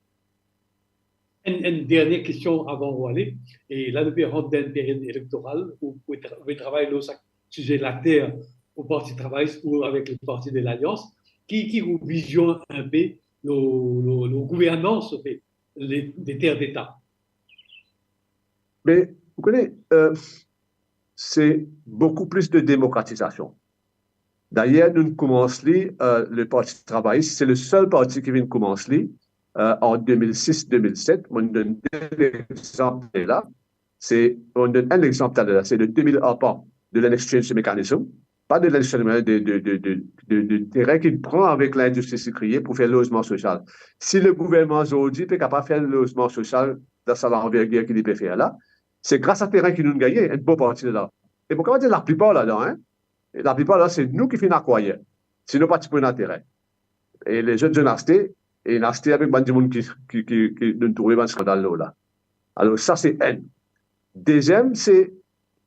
Enn, enn dernie kestion avan ou ale, e la nou pe rant dan enn period elektoral, ou, ou tra-, ou travay lor sa size later, ou Parti Travayis ou avek le Parti de Lalians, ki, ki ou vizion inpe lor, lor, lor gouvernans, anfet, le, de ter deta? Me, ou kone, eh, se boukou plis de demokratizasion. Dayer, nou koumans li, eh, le Parti Travayis, se le sel parti ki vinn koumans li, eh, an de mil sis, de mil set. Mo donn de lexanp la. Se, mo donn enn lexanp taler la, se de de mil arpan de land exchange mechanism, pa de land exchange, de, de, de terin ki pran avek lindistri sikriye pou fer lozman sosial. Si le gouvernman zordi pe kapav fer lozman sosial dan sa lanvergir ki li pe fer la, se gras a terin ki nou gagne, enn bon parti la. E mo kapav dir laplipar ladan, hein, laplipar la, se nou ki finn akwayir. Sinon, pa ti pou ena terin. E lezot zot inn aste, e inn aste avek bann dimoun ki, ki, ki, ki nou trouve bann skandal lor la. Alor, sa se enn. Deziem, se,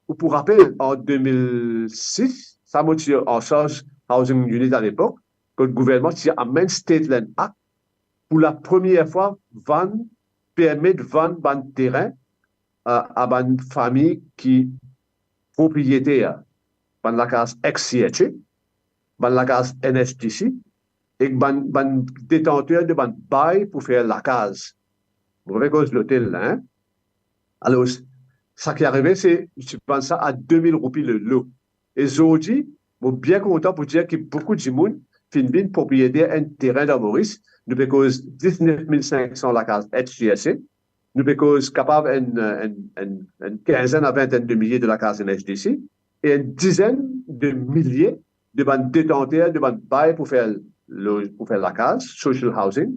ou pou rapel, an de mil sis, sa mo ti ansarz Housing Unit alepok, kot gouvernman ti amenn State Land Act, pou lapremier fwa vann, permet vann bann terin, eh, a bann fami ki propriyeter bann lakaz ex-C H A, bann lakaz N H D C, ek bann, bann detanter de bann bay pou fer lakaz. Mo pa pe koz lotel la, hein? Alor, sa ki arive, se, ti vann sa a de mil roupi le lo. E zordi, mo bien kontan pou dir ki boukou dimoun finn vinn propriyeter enn terin dan Moris. Nou pe koz diznef mil sink san lakaz ex-C H A. Nou pe koz kapav enn, enn, enn, enn kinzenn a vintenn de milie de lakaz N H D C e enn dizenn de milie de bann detanter de bann bay pou fer lo-, pou fer lakaz, social housing,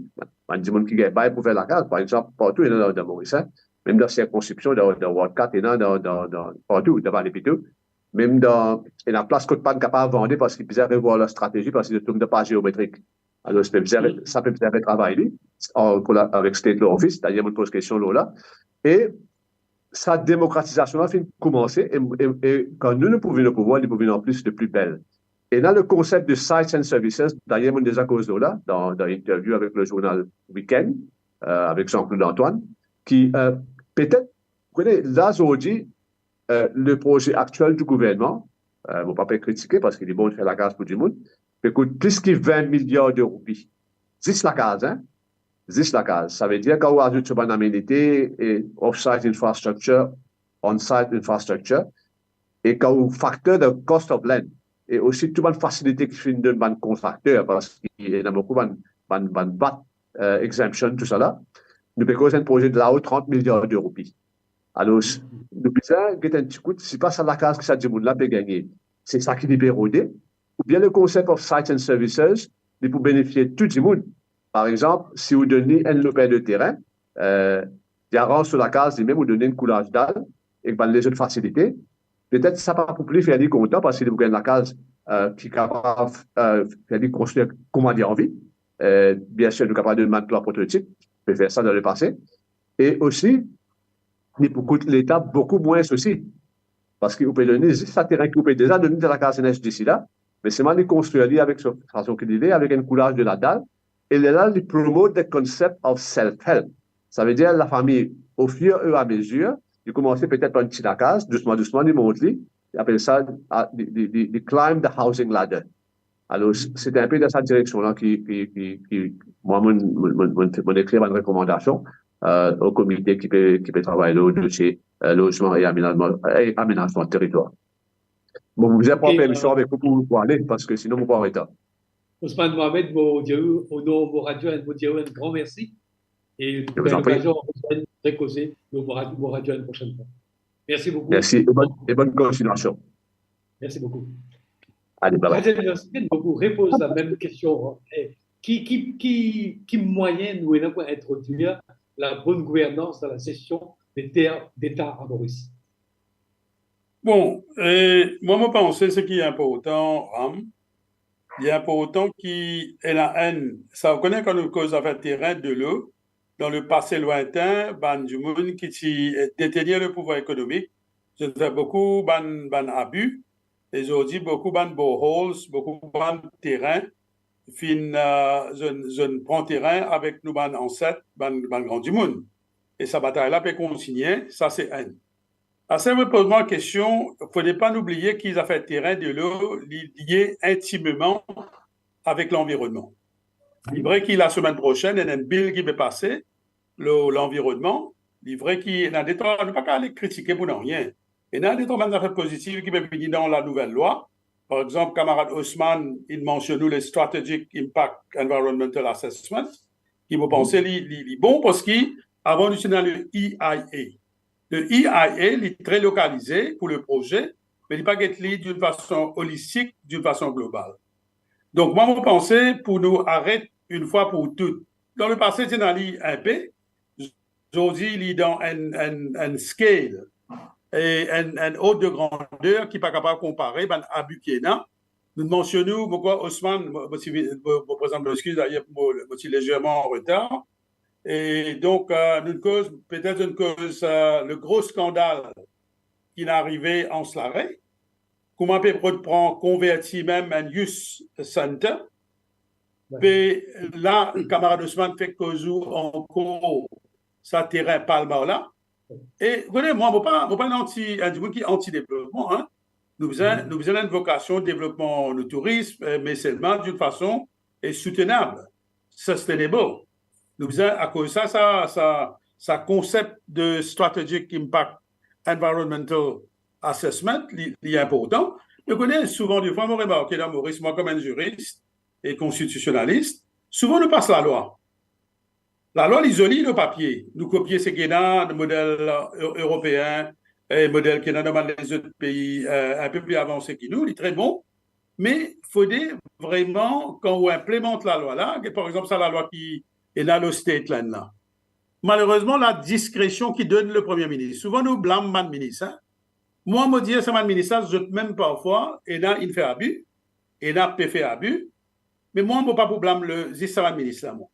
bann dimoun ki gagn bay pou fer lakaz, par exanp, partou ena dan, dan Moris, hein, mem dan sirkonskripsion, dan, dan Ward kat ena, dan, dan, dan, partou, dan Vale Pitou. Mem dan, ena plas kot pa'nn kapav vande parski bizin revwar lor stratezi parski zot tom dan paz zeometrik. Alor, sa pe bizin, sa pe bizin retravay li, an kola-, avek State Law Office, dayer mo poz kestion lor la. E sa demokratizasion la finn koumanse, e, e, e kan nou, nou pou vinn o pouvwar, li pou vinn anplis de pli bel. Ena le konsep de sites and services, dayer mo deza koz lor la, dan, dan interview avek le zournal Weekend, eh, avek Jean-Claude Antoine, ki, eh, petet, ou kone, la zordi, eh, le proze aktiel di gouvernman, eh, mo pa pe kritike parski li bon fer lakaz pou dimoun, pe kout plis ki vin miliar de roupi. Zis lakaz, hein? Zis lakaz. Savedir kan ou azout so bann amenite e off-site infrastructure, on-site infrastructure, e kan ou factor the cost of land, e osi tou bann fasilite ki finn donn bann kontrakter, parski ena boukou bann, bann, bann VAT, eh, exemption, tousala, nou pe koz enn proze de lao trant miliar de roupi. Alor, nou bizin get enn ti kout, sipa sa lakaz ki sa dimoun la pe gagne, se sa ki li pe rode, oubien le concept of sites and services, li pou benefie tou dimoun. Par exanp, si ou donn li enn loper de terin, eh, li aranz so lakaz limem, ou donn li enn koulaz dal ek bann lezot fasilite, petet sa pa pou pli fer li kontan, parski li pou gagn lakaz, eh, ki kapav, eh, fer li konstrir kouma li anvi. Eh, biensir, nou kapav donn bann plan prototip, pe fer sa dan lepase. E osi, li pou kout Leta boukou mwins osi. Parski ou pe donn li zis sa terin ki ou pe deza donn li dan lakaz N H D C la, me selman li konstrir li avek so fason ki li le, avek enn koulaz de ladal, e lerla li promote the concept of self-help. Savedir lafami, au fur et à mesure, li koumanse petet par enn ti lakaz, dousman, dousman, li mont li, li apel sa, ah, li, li, li, li climb the housing ladder. Alor, se, se enpe dan sa direksion la ki, ki, ki, ki mwa, mo, mo, mo, mo, mo ekrir bann rekomandasion, eh, o komite ki pe, ki pe travay lor dosie, eh, lozman e amenazman, e amenazman teritwar. Bon, mo bizin pran permision avek ou pou, pou ale, parski sinon mo pou an retar. Ousmane Mohamed, mo dir ou, o nom mo radio, mo dir ou enn gran mersi. E nou gagn lokazion re koze lor mo radio, mo radio enn prosenn fwa. Mersi boukou. Mersi e bonn, e bonn kontinuasion. Mersi boukou. Ale, bye bye. Adel Yasmine, mo pou repoz lamem kestion, eh, ki, ki, ki, ki mwayin nou ena pou introdwir la bonne gouvernance dans la cession des terres d'État à Maurice? Bon, eh, mwa, mo panse seki inportan, Ram, li inportan ki ena enn, sa, ou kone, kan nou koz zafer terin, delo, dan lepase lwintin, bann dimoun ki ti, eh, detenir lepouvoir ekonomik, zot fer boukou bann, bann abi, e zordi boukou bann boreholes, boukou bann terin, finn, eh, zot, zot pran terin avek nou bann anset, bann, bann gran dimoun. E sa batay la pe kontigne, sa se enn. Ase, mo poz mwa kestion, fode pa nou bliye ki zafer terin, delo, li lie intimeman avek lanvironnman. Li vre ki lasemenn prosenn, ena enn bil ki pe pase lor lanvironnman. Li vre ki ena detrwa, nou pa kav ale kritike pou nanye. Ena detrwa bann zafer pozitif ki pe vini dan la nouvel lwa. Par exanp, kamarad Ousmane, li mansionn nou le Strategic Impact Environmental Assessment, ki mo panse li, li, li bon, parski avan nou ti ena le E I A. Le E I A, li tre lokalize pou le proze, me li pa get li d'une façon holistique, d'une façon globale. Donk, mwa, mo panse pou nou aret enn fwa pou tou. Dan lepase, ti ena li inpe, zordi li dan enn, enn, enn scale, e enn, enn ord de grandeur ki pa kapav konpare bann abi ki ena. Nou mansionn, mo krwar, Ousmane, mo, mo ti vi-, mo, mo prezant mo exkiz, dayer, mo, mo ti lezerman an retar. E donk, eh, nou koz, petet nou koz, eh, le gro skandal ki arive Anse Larrey, kouma pe pran, konverti mem enn youth center. Pe la, kamarad Ousmane fek koz ou ankor sa terin Palmar la. E, kone, mwa, mo pa, mo pa enn anti, enn dimoun ki anti devlopman, hein. Nou bizin, nou bizin enn vokasion devlopman nou tourism, eh, me selman d'une façon, eh, soutenab, sustainable. Nou bizin, akoz sa, sa, sa, sa konsep de Strategic Impact Environmental Assessment, li, li inportan. Nou kone, souvan, defwa, mo remarke dan Moris, mwa, kom enn ziris e konstitisionalis, souvan nou pas lalwa. Lalwa, li zoli lor papie. Nou kopie seki ena dan model, eh, eropeen, e model ki ena dan bann lezot pei, eh, inpe pli avanse ki nou, li tre bon. Me fode vreman, kan ou inplemant lalwa la, ke par exanp, sa lalwa ki ena lor Stateland la. Malerezman, la diskresion ki donn le Premie Minis. Souvan, nou blam bann minis, hein. Mwa, mo dir sa bann minis la, zot mem parfwa, ena inn fer abi, ena pe fer abi, me mwa, mo pa pou blam le, zis sa bann minis la, mwa.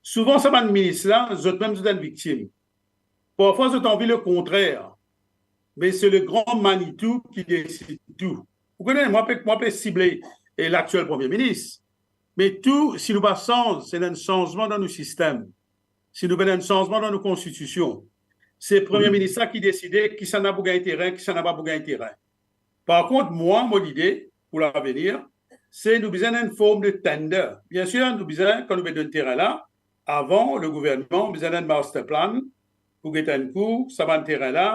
Souvan, sa bann minis la, zot mem, zot enn viktim. Parfwa, zot anvi le kontrer, me se le gran Manitou ki desid tou. Ou kone, mwa pe, mwa pe sible, e, laktiel Premie Minis. Me tou, si nou pa sanz, si ena enn sanzman dan nou sistem, si nou pe ena enn sanzman dan nou konstitision, se Premie Minis la ki deside kisannla pou gagn terin, kisannla pa pou gagn terin. Par kont, mwa, mo lide pou lavenir, se nou bizin enn form de tender. Biensir, nou bizin, kan nou pe donn terin la, avan, le gouvernman bizin enn master plan pou get enn kou, sa bann terin la,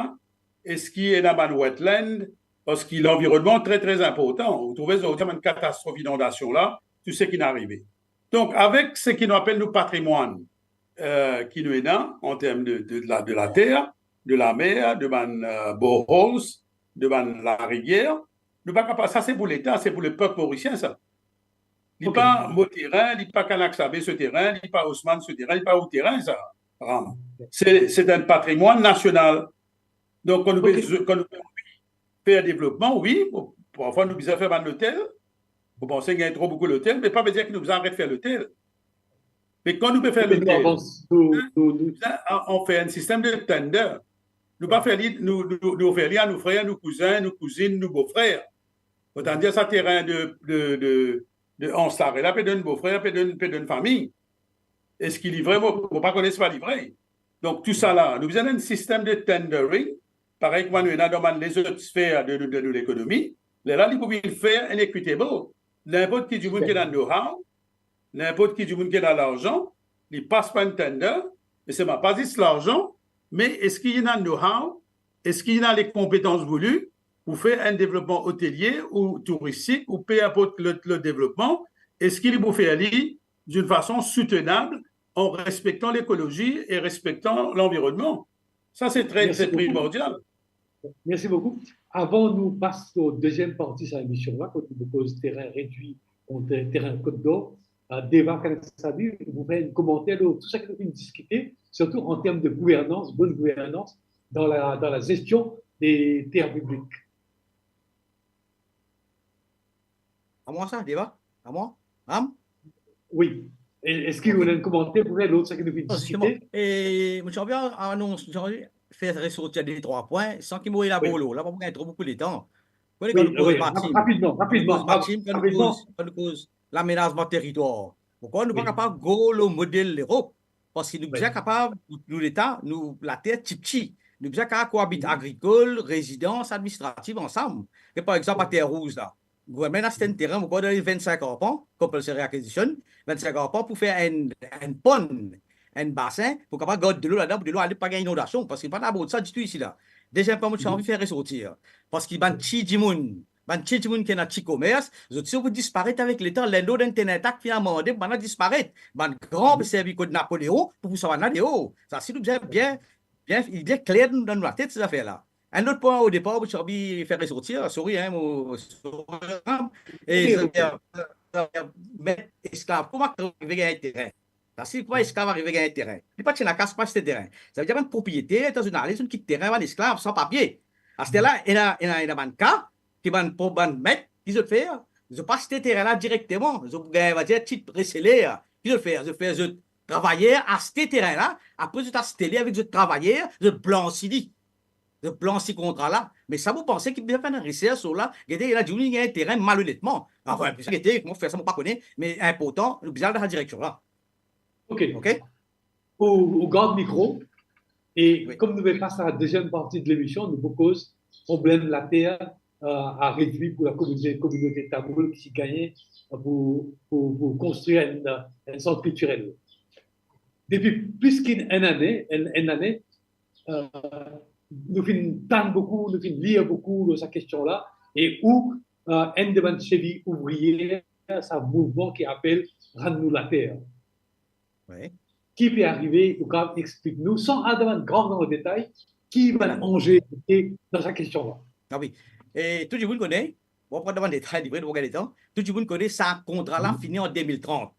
eski ena bann wetland, Parski lanvironnman tre, tre inportan. Ou trouve zordi bann katastrof inondasion la, tou seki inn arive. Donk, avek seki nou apel nou patrimwann, eh, ki nou ena an term de, de, de la, de later, de lamer, de bann, eh, boreholes, de bann larivier, nou pa kapav, sa se pou Leta, se pou lepep morisien sa. Li pa mo terin, li pa Kanaksabé so terin, li pa Haussmann so terin, li pa ou terin sa, Ram. Se, se enn patrimwann nasional. Donk, kan nou pe, kan nou pe fer devlopman, wi, parfwa nou bizin fer bann lotel. Mo panse gagn tro boukou lotel, me pa vedir ki nou bizin aret fer lotel. Me kan nou pe fer lotel, nou bizin a-, a fer enn sistem de tender. Nou pa fer li, nou, nou, nou ofer li a nou frer, nou kouzin, nou kouzinn, nou bofrer. Otan dir sa terin de, de, de, de Hans Larrey la pe donn bofrer, pe donn, pe donn fami. Eski li vre? Mo, mo pa kone si pa li vre. Donk, tou sa la, nou bizin enn sistem de tendering, parey kouma nou ena dan bann lezot sfer de, de, de nou lekonomi. Lerla, li pou vinn fair and equitable. Ninport ki dimoun ki ena know-how, ninport ki dimoun ki ena larzan, li pas par enn tender, e selman pa zis larzan, me eski li ena know-how, eski li ena lekonpetans voulu pou fer enn devlopman otelie ou touristik ou pe inport lot, lot devlopman, eski li pou fer li d'une façon soutenable en respectant l'écologie et respectant l'environnement? Sa, se tre, tre primordial. Mersi boukou. Avan nou pas o deziem parti sa emision la, kot nou koz terin redwi kont terin Kot Dor, eh, Deva Kanaksabé, ou pou fer enn komanter lor tou seki nou finn diskite, sirtou an term de gouvernans, bonn gouvernans dan la, dan la zestion de ter piblik. A mwa sa, Deva? A mwa? Ram? Wi. E, eski ou ena enn komanter pou fer lor seki nou finn diskite? Non, zisteman, e, mo ti anvi anons, mo ti anvi fer resorti de trwa pwin, san ki mo elabour lor la, pa pou gagn tro boukou letan. Wi, kan nou koz maritime, rapidman, rapidman, kan nou koz maritime, kan nou koz, kan nou koz lamenazman teritwar, poukwa nou pa kapav go lor model Lerop? Parski nou bizin kapav, nou Leta, nou later tipti, nou bizin kapav koabit agrikol, rezidans, administratif ansam. E par exanp, a Terre Rouge la, gouvernman inn aste enn terin, mo krwar dan li vennsink arpan, compulsory acquisition, vennsink arpan pou fer enn, enn ponn, enn basin, pou kapav gard delo ladan, pou delo ale pa gagn inondasion, parski pa labord sa ditou isi la. Deziem pwin, mo ti anvi fer resorti, parski bann ti dimoun, bann ti dimoun ki ena ti komers, zot si pou disparet avek letan, lendord enn terin intak finn amande, bann la disparet, bann gran pe servi kot Napoleon pou pous sa bann la deor. Sa si nou bizin bien, bien, bien kler dan nou latet, se zafer la. Enn lot pwin o depar, mo ti anvi fer resorti, sorry, hein, mo, sorry, hein, e, met esklav, kouma arive gagn terin? Sa si kouma esklav arive gagn terin? Li pa ti ena kas pou aste terin. Savedir bann propriyeter, dan zot ale, zot kit terin bann esklav san papie. Aster la, ena, ena, ena bann ka, ki bann, pou bann met, ki zot fer, zot pa aste terin la direkteman, zot pou gagn, va dir, tit reseler. Ki zot fer? Zot fer zot travayer aste terin la, apre zot aste li avek zot travayer, zot blansi li. Zot blansi kontra la. Me sa, mo panse ki bizin fer enn resers lor la. Gete, ena dimoun ki gagn terin malonetman. Anfin, gete, kouma fer sa, mo pa kone, me inportan, nou bizin al dan sa direksion la. Ok. Ok? Ou, ou gard mikro, e wi, kom nou pe pas a la deziem parti de lemision, nou pou koz problem later, eh, a redwi pou la kominote, kominote tamoul ki ti gagne pou, pou, pou konstrir enn, enn sant kiltirel. Depi plis ki enn ane, enn, enn ane, eh, nou finn tann boukou, nou finn lir boukou lor sa kestion la, e ou, eh, enn de bann seviy ouvrie sa mouvman ki apel Rann nou later. Wi. Ki pe arive, ou kapav explik nou, san al dan bann gran, gran detay, ki bann anze dan sa kestion la? Ah wi. E tou dimoun kone, mo pa pran dan bann detay, li vre, nou pa gagn letan. Tou dimoun kone sa kontra la fini an de mil trant.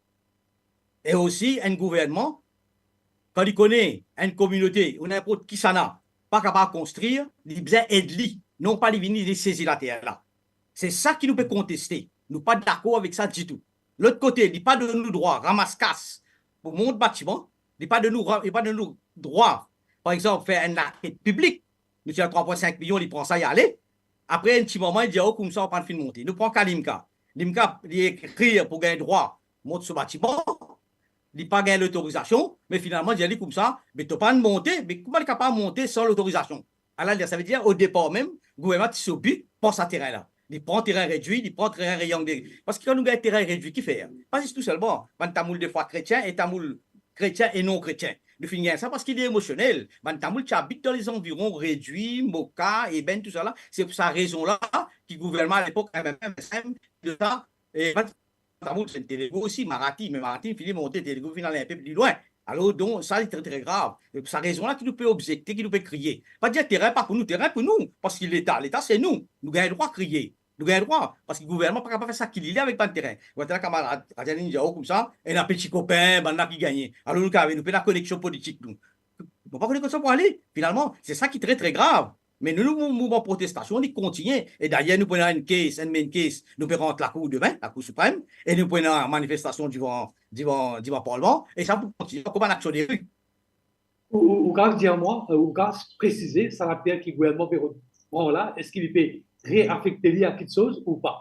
E osi, enn gouvernman, kan li kone enn kominote ou ninport kisannla pa kapav konstrir, li bizin ed li, non pa li vini, li sezi later la. Se sa ki nou pe konteste. Nou pa dakor avek sa ditou. Lot kote, li pa donn nou drwa ramas kas pou mont batiman, li pa donn nou ra-, li pa donn nou drwa, par exanp, fer enn laket piblik. Nou ti ena trwa pwin sink milion, li pran sa, li ale. Apre enn ti moman, li dir, "Oh, koumsa ou pa finn monte." Nou pran ka Limca. Limca, li ekrir pou gagn drwa mont so batiman, li pa gagn lotorizasion, me finalman, dir li koumsa, "Be to pa monte, be kouma li kapav monte san lotorizasion?" Ala, savedir, o depar mem, gouvernman ti so bi, pran sa terin la. Li pran terin redwi, li pran terin reyang de, parski kan nou gagn terin redwi, ki fer? Pa zis tou selman, bann tamoul defwa kretien e tamoul kretien e non kretien. Nou finn gagn sa parski li emosionel. Bann tamoul ki abit dan lezanviron Redui, Moka, Eben, tousala, se pou sa rezon la ki gouvernman alepok, M M M, M S M, de sa, e bann tamoul, se Telugu osi, Marathi, me Marathi fini monte, Telugu finn al inpe pli lwin. Alor, donk, sa li tre, tre grav. E pou sa rezon la ki nou pe obzekte, ki nou pe kriye. Pa dir terin pa pou nou, terin pou nou, parski Leta, Leta se nou. Nou gagn drwa kriye. Nou gagn drwa, parski gouvernman pa kapav fer sa ki li le avek bann terin. Kouma kamarad Adrian inn dir koumsa, ena pe ti kopin, bann la ki gagne. Alor nou kapav, nou pena koneksion politik nou. Nou pa kone kot sa pou ale. Finalman, se sa ki tre, tre grav. Me nou, nou mou-, mouvman protestasion, li kontigne. E dayer, nou pou ena enn case, enn main case, nou pe rant lakour demin, Lakour Siprem, e nou pou ena manifestasion divan, divan, divan Parlman, e sa pou kontigne kom bann aksion de ri. Ou, ou, ou kapav dir mwa, euh, ou kapav presize, sa later ki gouvernman pe pran la, eski li pe reafekte li a kiksoz ou pa?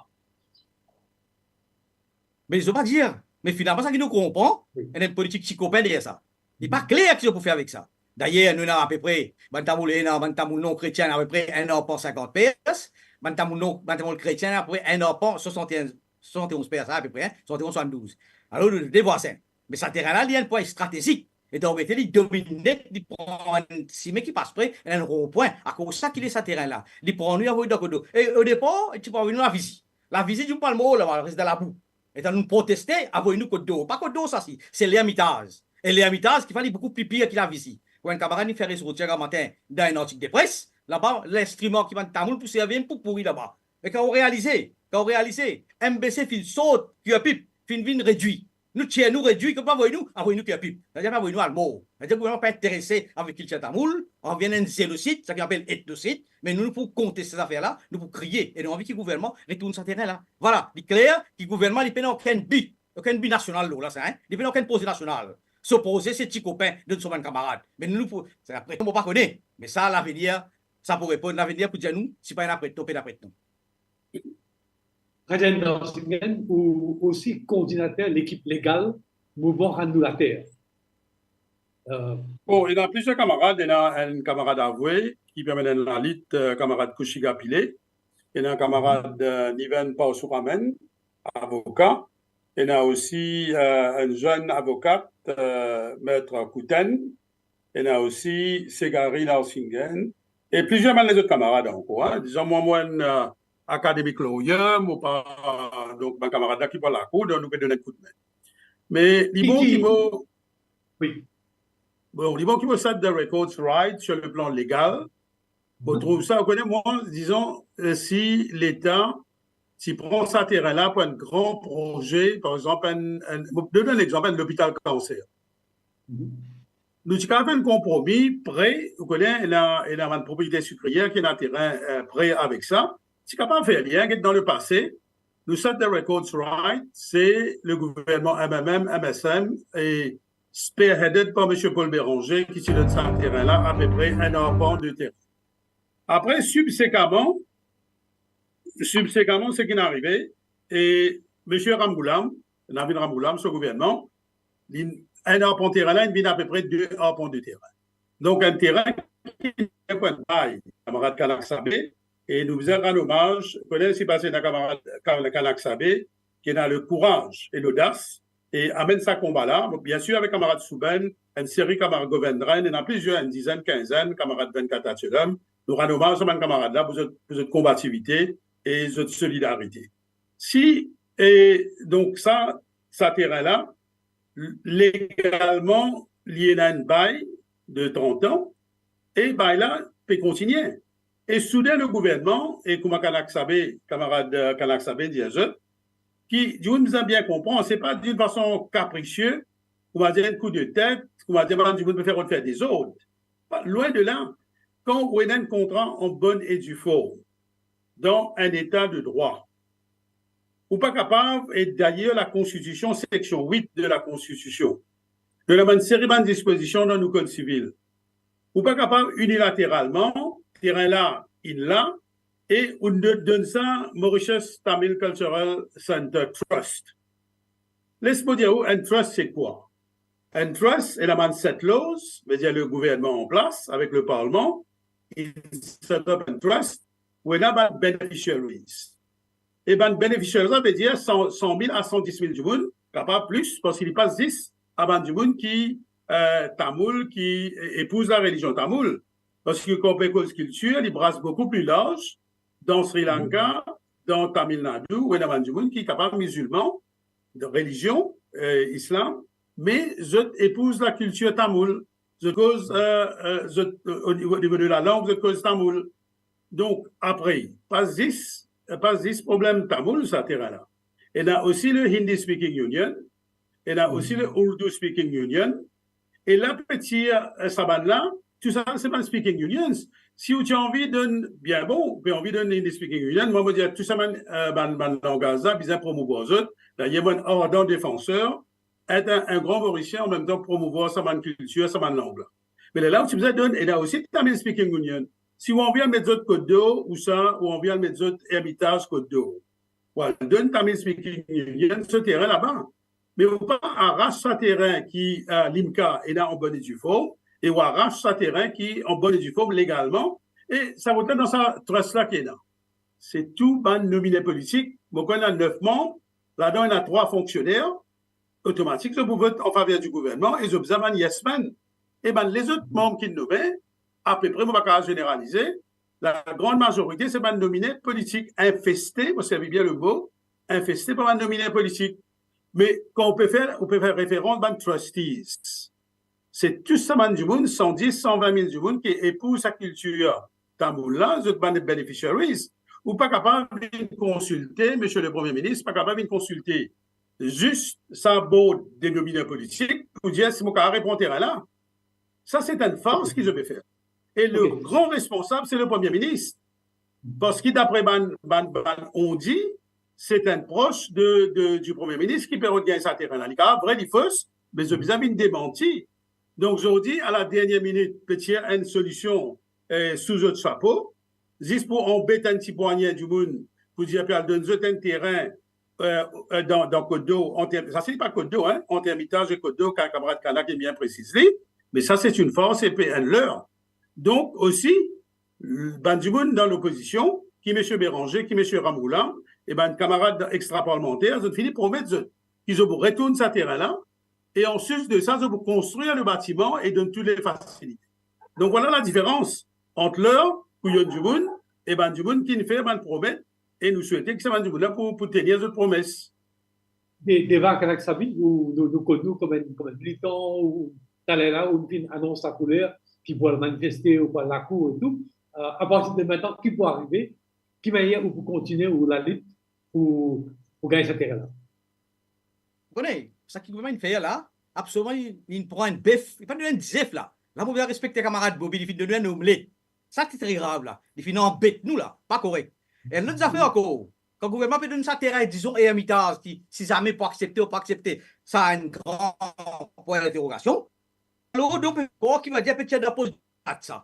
Me zot pa dir, me finalman sa ki nou konpran, wi, ena enn politik ti kopin deryer sa. Li pa kler ki zot pou fer avek sa. Dayer, nou ena apepre, bann tamoul ena, bann tamoul non kretien, apepre enn arpan sinkant pers, bann tamoul non, bann tamoul kretien, apepre enn arpan swasant e enn, swasant e onz pers, apepre, swasant e onz, swasant douz. Alor, nou de vwasin. Me sa terin la, li enn pwin stratezik. E dan verite, li domine, li pran enn simin ki pas pre enn ronpwin. Akoz sa ki les sa terin la. Li pran nou, avoy dan kot dor. E o depar, ti pou avoy nou Lavizi. Lavizi, dimoun pou al mor laba, res dan labou. Eta nou proteste, avoy nou kot dor. Pa kot dor sa si, se Lermitaz. E Lermitaz ki finn boukou pli pir ki Lavizi. Kouma enn kamarad inn fer resorti gramatin dan enn artik de pres, laba, linstriman ki bann tamoul pou servi, pou pouri laba. E kan ou realize, kan ou realize, M B C finn sort, Curepipe finn vinn redwi. Nou tir nou redwi, kan pa avoy nou, avoy nou Curepipe. Savedir pa avoy nou al mor. Savedir gouvernman pa interese avek kiltir tamoul, anvi enn zenosid, sa ki apel etnosid, me nou, nou pou konteste zafer la, nou pou kriye, e nou anvi ki gouvernman retourn sa terin la. Vwala, li kler ki gouvernman, li pena okenn bi, okenn bi nasional lor la sa, hein? Li pena okenn proze nasional. So proze, se ti kopin, donn so bann kamarad. Me nou, nou pou, se apre, mo pa kone, me sa, lavenir, sa pou reponn, lavenir pou dir nou, si pa ena pret, nou pena pret, non. Rajan Narsinghan, ou osi koordinater lekip legal mouvman Rann nou later. Euh, Bon, ena plizier kamarad, ena enn kamarad avoue ki pe mennen lalit, euh, kamarad Kouchiga Pile, ena kamarad, euh, Niven Parsouraman, avoka, ena osi, euh, enn zenn avokat, euh, Maître Kouten, ena osi Segari Narsinghan, e plizier bann lezot kamarad ankor, hein. Dizon, mwa, mo enn, euh, academic lawyer, mo pa, donk, bann kamarad la ki pou al lakour, donk nou pe donn enn koudme. Me li bon ki mo, wi, bon, li bon ki mo set the records right sur le plan legal. Mo trouv sa, ou kone, mwa, dizon, euh, si Leta ti pran sa terin la pou enn gran proze, par exanp, enn, enn, mo donn enn lexanp, enn lopital kanser. Nou ti kapav fer enn konpromi, pre, ou kone, ena, ena bann propriete sikriyer ki ena terin, euh, pre avek sa. Ti kapav fer li, hein, get dan lepase, nou set the records right, se le gouvernman M M M, M S M, e spearheaded par Misie Paul Bérenger, ki ti donn sa terin la, apepre enn arpan de terin. Apre, sibsekaman, sibsekaman, seki inn arive, e Misie Ramgoolam, Navin Ramgoolam, so gouvernman, li, enn arpan terin la, inn vinn apepre de arpan de terin. Donk, enn terin ki pou enn bay, kamarad Kanak Sabe, e nou bizin rann omaz, kone si pase ena kamarad Kan-, Kanak Sabe, ki ena lekouraz e lodas, e amenn sa konba la, biensir avek kamarad Soubenn, enn seri kamarad Govendran, ena plizier, enn dizenn, kinzenn, kamarad Venkat Achelam, nou rann omaz sa bann kamarad la pou zot, pou zot konbativite e zot solidarite. Si, e donk sa, sa terin la, legalman, li ena enn bay de trant an, e bay la pe kontigne. E souden le gouvernman, e kouma Kanak Sabe, kamarad, euh, Kanak Sabe dir zot, ki dimoun bizin bien konpran, se pa d'une façon capricieuse, kouma dir enn kou de tet, kouma dir bann dimoun pe fer rod fer dezord. Pa, lwin de la, kan ou ena enn kontra an bonn e di form, dan enn eta de drwa, ou pa kapav, e dayer la Konstitision, seksion wit de la Konstitision, donn bann seri bann dispozision dan nou Kod Sivil. Ou pa kapav inilateralman, terin la, inn la, e ou donn, donn sa Mauritius Tamil Cultural Centre Trust. Les mo dir ou, enn trust se kwa? Enn trust, ena bann settlers, vedir le gouvernman an plas avek le parlman, inn set up enn trust, ou ena bann beneficiaries. E bann beneficiaries la, vedir san, san mil a san dis mil dimoun, kapav plis, parski li pa zis a bann dimoun ki eh, tamoul ki epouz larelizion tamoul. Parski kan ou pe koz kiltir, li bras boukou pli larz dan Sri Lanka, dan Tamil Nadu, ou ena bann dimoun ki kapav mizilman, de relizion, eh, islam, me zot epouz lakiltir tamoul. Zot koz, eh, eh, zot, eh, o nivo, o nivo de lalang, zot koz tamoul. Donk, apre, pa zis, pa zis problem tamoul sa terin la. Ena osi le Hindi Speaking Union, ena osi le Urdu Speaking Union, e la pe tir, eh, sa bann la, tou sa se bann speaking unions. Si ou ti anvi donn, bien bon, ou pe anvi donn Hindi Speaking Union, mwa, mo dir, tou sa bann, eh, bann, bann langaz la, bizin promouvwar zot. D'ayer, mo enn ardan defanser, et enn, enn gran Morisien, an mem tan promouvwar sa bann kiltir, sa bann lang la. Me lerla ou ti bizin donn, ena osi Tamil Speaking Union. Si ou anvi al met zot Kot Dor, ou sa, ou anvi al met zot Ermitaz Kot Dor, ou al donn Tamil Speaking Union so terin laba. Me ou pa aras sa terin ki, eh, Limca ena an bonn e due form, e ou aras sa terin ki an bonn e due form legalman, e sa rant dan sa trust la ki ena. Se tou bann nomine politik, mo konn ena nef manm, ladan ena trwa fonksioner, otomatik zot pou vot an faver di gouvernman e zot bizin bann yes men. E bann lezot manm ki nome, apepre, mo pa kapav zeneralize, lagran mazorite se bann nomine politik infeste, mo servi bien le mo, infeste par bann nomine politik. Me kan ou pe fer, ou pe fer referans bann trustees, se tou sa bann dimoun, san dis, san vin mil dimoun ki epouz sa kiltir tamoul la, zot bann beneficiaries. Ou pa kapav vinn konsilte, Misie le Premie Minis pa kapav vinn konsilte zis sa board de nomine politik pou dir si mo kapav repran terin la. Sa se enn fars ki zot pe fer. E le gran responsab se le Premie Minis. Parski dapre bann, bann, bann ondi, se enn pros de, de, di Premie Minis ki pe rod gagn sa terin la. Li kapav vre, li fos, me zot bizin vinn demanti. Donk, zordi, a la dernie minit, pe tir enn solision, eh, sou zot sapo, zis pou anbet enn ti pwagne dimoun, pou dir pe al donn zot enn terin, eh, eh, dan, dan Kot Dor, ant, sa se pa Kot Dor, hein, ant Ermitaz e Kot Dor, kan kamarad Kanak inn bien presiz li, me sa se enn fars e pe enn ler. Donk, osi, bann dimoun dan lopozision, ki Misie Béranger, ki Misie Ramoola, e bann kamarad extraparlemanter, zot fini promet zot ki zot pou retourn sa terin la, e anplis de sa, zot pou konstrir le batiman e donn tou le fasilite. Donk, vwala la diferans ant ler pou enn dimoun e bann dimoun ki finn fer bann promet, e nou swete ki sa bann dimoun la pou, pou tenir zot promes. De, Deva Kanak Sabe, ou, nou, nou konn ou kouma enn, kouma enn militan, ou taler la, ou finn anons lakouler, ki pou al manifeste, ou pou al lakour e tou. Euh, a partir de mintnan, ki pou arive? Ki manier ou pou kontinie ou lalit pou, pou gagn sa terin la? Ou kone, sa ki gouverneman inn fer la, absoliman, li, li pran enn bef, li pa donn enn zef la. La, mo bizin respekte kamarad Bobi, li finn donn nou enn omlet. Sa ki tre grav la, li finn anbet nou la, pa korek. E enn lot zafer ankor, kan gouverneman pe donn sa terin, dizon, Ermitaz, ki, si zame pou aksepte ou pa aksepte, sa enn gran pwin dinterogasion. Alor, donk, kouma ki va dir, pe tir dan pos dat sa.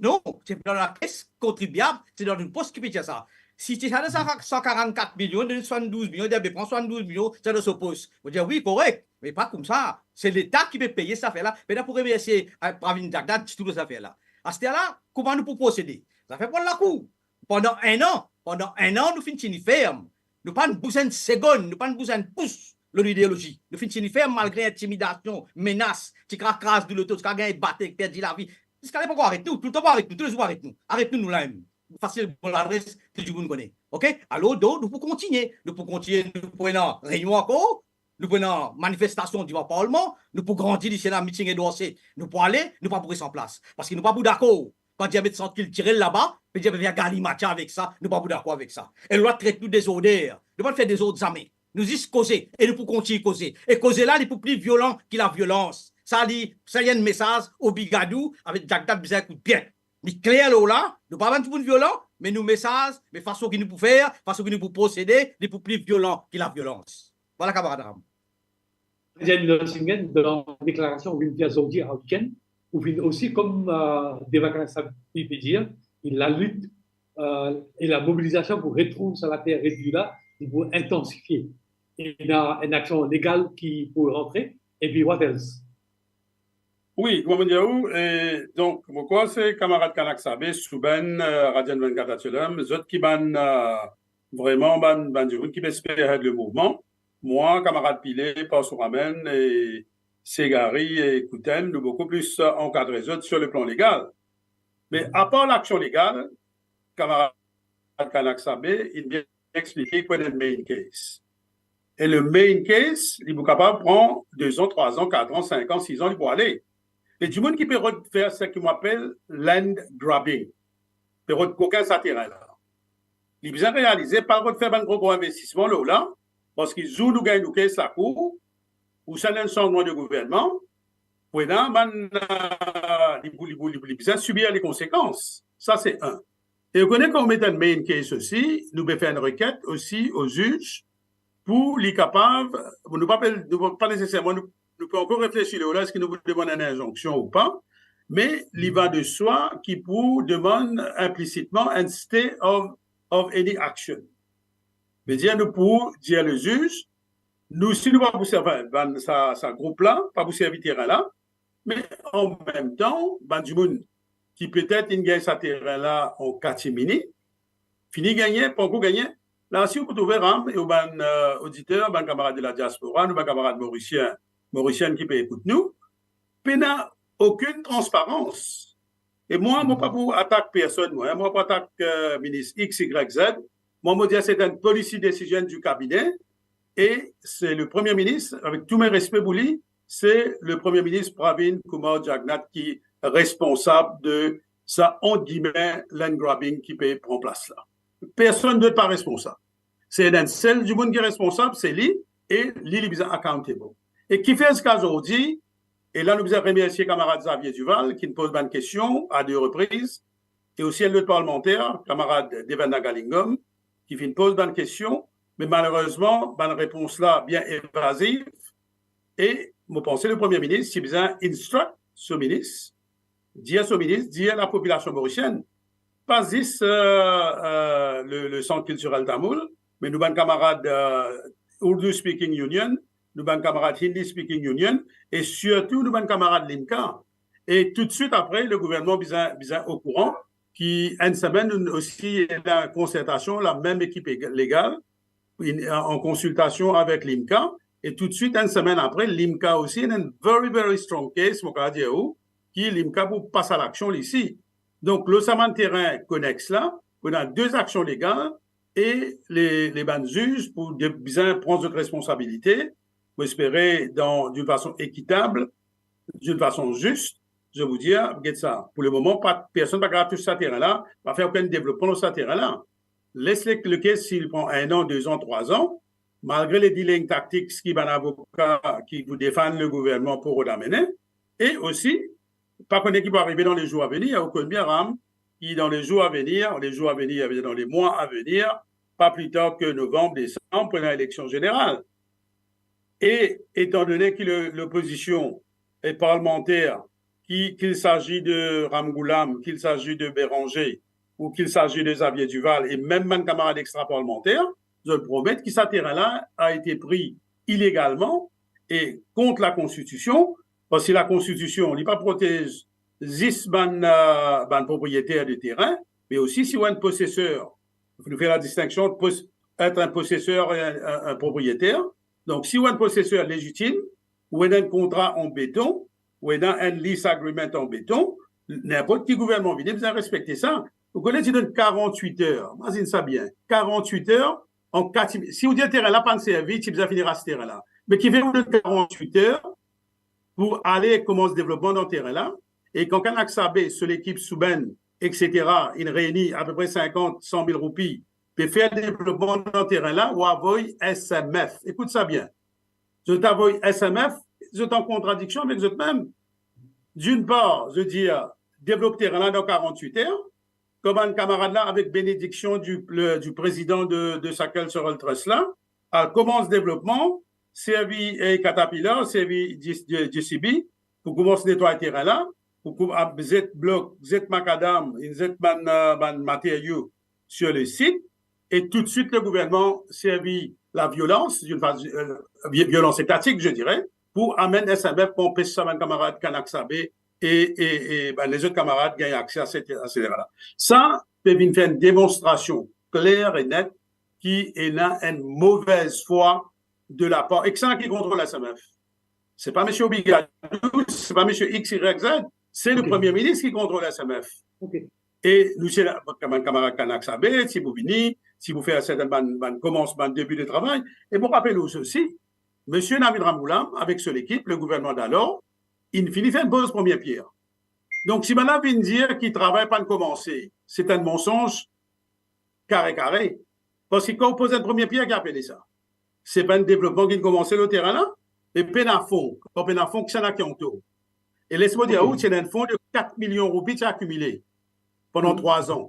Non, se dan lakes kontribiab, se dan enn pos ki pe tir sa. Si ti sa dan san, san karannkat milion, donn swasann-douz milion, dir, be, pran swasann-douz milion, sa dan so pos. Mo dir, wi, korek, me pa koumsa. Se Leta ki pe peye sa zafer la. Pena pou remersie, eh, Pravin Jagdad ditou lor sa zafer la. Aster la, kouma nou pou prosede? Zafer pou al lakour. Pandan enn an, pandan enn an, nou finn tini ferm. Nou pa'nn bouz enn segonn, nou pa'nn bouz enn pous lor ideolozi. Nou finn tini ferm malgre intimidasion, menas, ti kapav kraz nou loto, ti kapav gagn bate, perdi lavi. Ziska la, pa aret nou, toultan pou aret nou, toulezour pou aret nou. Aret nou, nou la mem. Fasil, bon ladres, tou dimoun kone. Ok? Alor, donk, nou pou kontinie. Nou pou kontinie, nou pou ena reynion ankor, nou pou ena manifestasion devan parlman, nou pou grandi, li ti ena miting Edouard Seyd, nou pou ale, nou pa pou res anplas. Parski nou pa pou dakor. Kan dir met sant kiltirel laba, pe dir pe vinn galimatya avek sa, nou pa pou dakor avek sa. E lwa tret nou dezorder. Nou pa fer dezord zame. Nou zis koze, e nou pou kontign koze. E koze la, li pou pli violan ki laviolans. Sa li, sa li enn mesaz Obigadou avek Jagdad bizin ekout bien. Li kler lor la, nou pa bann dimoun violan, me nou mesaz, me fason ki nou pou fer, fason ki nou pou prosede, li pou pli violan ki laviolans. Vwala, kamarad Ram. Prezidan Nelsingen, dan deklarasion ou vinn fer zordi a wikenn, ou vinn osi, kouma, euh, Deva Kanak Sabe pe dir, e lalit, euh, e lamobilizasion pou retrouv sa later redwi la, li pou intensifie. Ena enn aksion legal ki pou rantre, epi what else? Wi, kouma mo dir ou, e, donk, mo krwar se kamarad Kanak Sabe, Soubenn, euh, Radiann vennkat Achelem, zot ki bann, euh, vreman bann, bann dimoun ki pe spearhead le mouvman. Mwa, kamarad Pile, Parsou Ramène, e, Segari e Kouten, nou boukou plis, euh, ankadre zot sur le plan legal. Me apar laksion legal, kamarad Kanak Sabe, inn bien explike ki ena main case. E le main case, li pou kapav pran de zan, trwa zan, kat an, sink an, sis an, li pou ale. E dimoun ki pe rod fer seki mo apel land grabbing, pe rod kokin sa terin la. Li bizin realize, pa rod fer bann gro gro investisman lor la, parski zour nou gagn nou case lakour, ou sa ena enn sanzman de gouvernman, pou ena bann, euh, li pou, li pou, li pou, li bizin sibir le konsekans. Sa se enn. E ou kone kan ou met enn main case osi, nou pe fer enn reket osi o ziz pou li kapav, nou pa pe, nou pa neseserman, nou, nou pe ankor reflesi lor la, eski nou pou demann enn inzonksion ou pa, me li va de swa ki pou demann inplisitman enn stay of, of any action. Vedir nou pou dir le ziz, nou, si nou pa pou servi, bann sa, sa group la pa pou servi terin la, me an mem tan, bann dimoun ki petet inn gagn sa terin la an katimini, fini gagne, pa ankor gagne. La, si ou pou trouve Ram, e ou bann, euh, oditer, bann kamarad de la diaspora, nou bann kamarad morisien, morisienn ki pe ekout nou, pena okenn transparans. E mwa, mo pa pou atak personn, mwa, mwa pa atak, euh, minis X, Y, Z. Mwa, mo dir se enn policy decision du cabinet, e se le Premie Minis, avek tou me respe pou li, se le Premie Minis Pravind Kumar Jugnauth ki responsab de sa, ant gime, land grabbing ki pe pran plas la. Personn dot pa responsab. Se enn sel dimoun ki responsab, se li, e li, li bizin accountable. E kifer ziska zordi, e la nou bizin remersie kamarad Xavier Duval, ki'nn poz bann kestion a de repriz, e osi enn lot parlmanter, kamarad Devendra Nagalingam, ki finn poz bann kestion, me malerezman, bann repons la bien evaziv, e mo panse le Premie Minis ti bizin instruct so minis, dir so minis, dir lapopilasion morisienn, pa zis, euh, euh, le, le Centre Culturel Tamoul, me nou bann kamarad, euh, Urdu Speaking Union, nou bann kamarad Hindi Speaking Union, e sirtou nou bann kamarad LIMCA. E toutswit apre, le gouvernman bizin, bizin okouran ki enn semenn, nou osi ena konsertasion, lamem ekip legal, in, an konsiltasion avek LIMCA, e toutswit, enn semenn apre, LIMCA osi ena enn very, very strong case, mo kapav dir ou, ki LIMCA pou pas a laksion li isi. Donk, lor sa bann terin konex la, pou ena de aksion legal, e le, le bann ziz pou de, bizin pran zot responsabilite, mo espere dan, d'une façon équitable, d'une façon juste, je veux dire, get sa. Pou le moman, pa, personn pa kapav tous sa terin la, pa fer okenn devlopman lor sa terin la. Les le, le case, si li pran enn an, de an, trwa an, malgre le delaying tactics ki bann avoka ki pou defann le gouvernman pou rod amene, e osi, pa kone ki pou arive dan le zour avenir, ou konn bien, Ram, ki dan le zour avenir, le zour avenir, dan le mwa avenir, pa pli tar ke novanm, desanm, pou ena eleksion zeneral. E, etandone ki le, lopozision e parlmanter, ki, qu'il s'agit de Ramgoolam, qu'il s'agit de Bérenger, ou qu'il s'agit de Xavier Duval, e mem bann kamarad extra-parlementaires, zot promet ki sa terin la a ete pri ilegalman e kont lakonstitision, parski lakonstitision, li pa protez zis bann, euh, bann propriyeter de terin, me osi si ou enn poseser, nou fer la distinksion ant pos-, ant enn poseser e enn, enn, enn propriyeter. Donk, si ou enn poseser lezitim, ou ena enn kontra an beton, ou ena enn lease agreement an beton, ninport ki gouvernman vini, bizin respekte sa. Ou kone, ti donn karant-wit er, imazinn sa bien, karant-wit er, an kat, si ou dir terin la pa'nn servi, ti bizin fini ras terin la. Me kifer ou donn karant-wit er pou ale koumans devlopman dan terin la, e kan Kanak Sabe, so lekip Soubenn, et cetera, inn reyni apepre sinkant, san mil roupi, pe fer devlopman dan terin la, ou avoy S M F. Ekout sa bien. Zot avoy S M F, zot an kontradiksion avek zot mem. D'une part, zot dir, devlop terin la dan karant-wit er, kouma bann kamarad la, avek benediksion du, le, du prezidan de, de sa Cultural Trust la, al koumans devlopman, servi, eh, Caterpillar, servi J-, J-, J C B, pou koumans netway terin la, pou kou-, ap zet blok, zet makadam, inn zet bann, euh, bann materio sur le sit, e toutswit le gouvernman servi laviolans, d'une façon, euh, vi-, violans etatik, je dirais, pou amenn S M F pou anpes sa bann kamarad Kanak Sabe e, e, e bann lezot kamarad gagn akse a set, a set terin la. Sa pe vinn fer enn demonstrasion kler e net ki ena enn movez fwa de lapar, e ki sa ki kontrol S M F. Se pa misie Obigadou, se pa misie X, Y, Z, se le Premie Minis ki kontrol S M F. E nou, se la, bann kamarad Kanak Sabe, si pou vini, si pou fer sertin bann, bann komans, bann debi de travay. E mo rapel ou osi, misie Navin Ramgoolam, avek so lekip, le gouvernman dalor, inn fini fer enn poz premie pier. Donk, si bannla vinn dir ki travay pa'nn komanse, se enn mansonz kare kare. Parski kan ou poz enn premie pier, ki apele sa? Se pa enn devlopman ki'nn komanse lor terin la? E pena fon, kan pena fon, kisannla ki antour? E les mo dir ou, ti ena enn fon de kat milion roupi ti akimile pandan trwa an.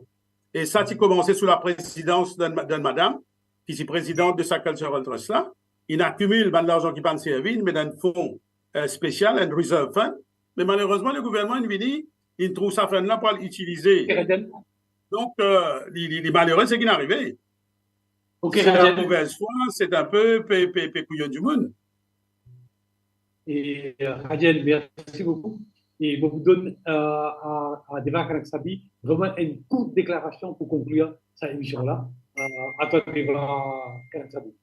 E sa ti komanse sou laprezidans dan, dan madam, ki ti prezidant de sa Cultural Trust la. Inn akimil bann larzan ki pa'nn servi, inn met dan enn fon, eh, spesial, enn reserve fund. Me malerezman, le gouvernman inn vini, inn trouv sa fund la pou al itilize. Donk, eh, li, li, li malere seki inn arive. Se la movez fwa, se enn pe, pe, pe, pe kouyonn dimoun. E, eh, Radiel, mersi boukou. E mo pou donn, eh, a, a Deva Kanak Sabe vreman enn kourt deklarasion pou konklir sa emision la. Eh, a twa, Deva Kanak Sabe.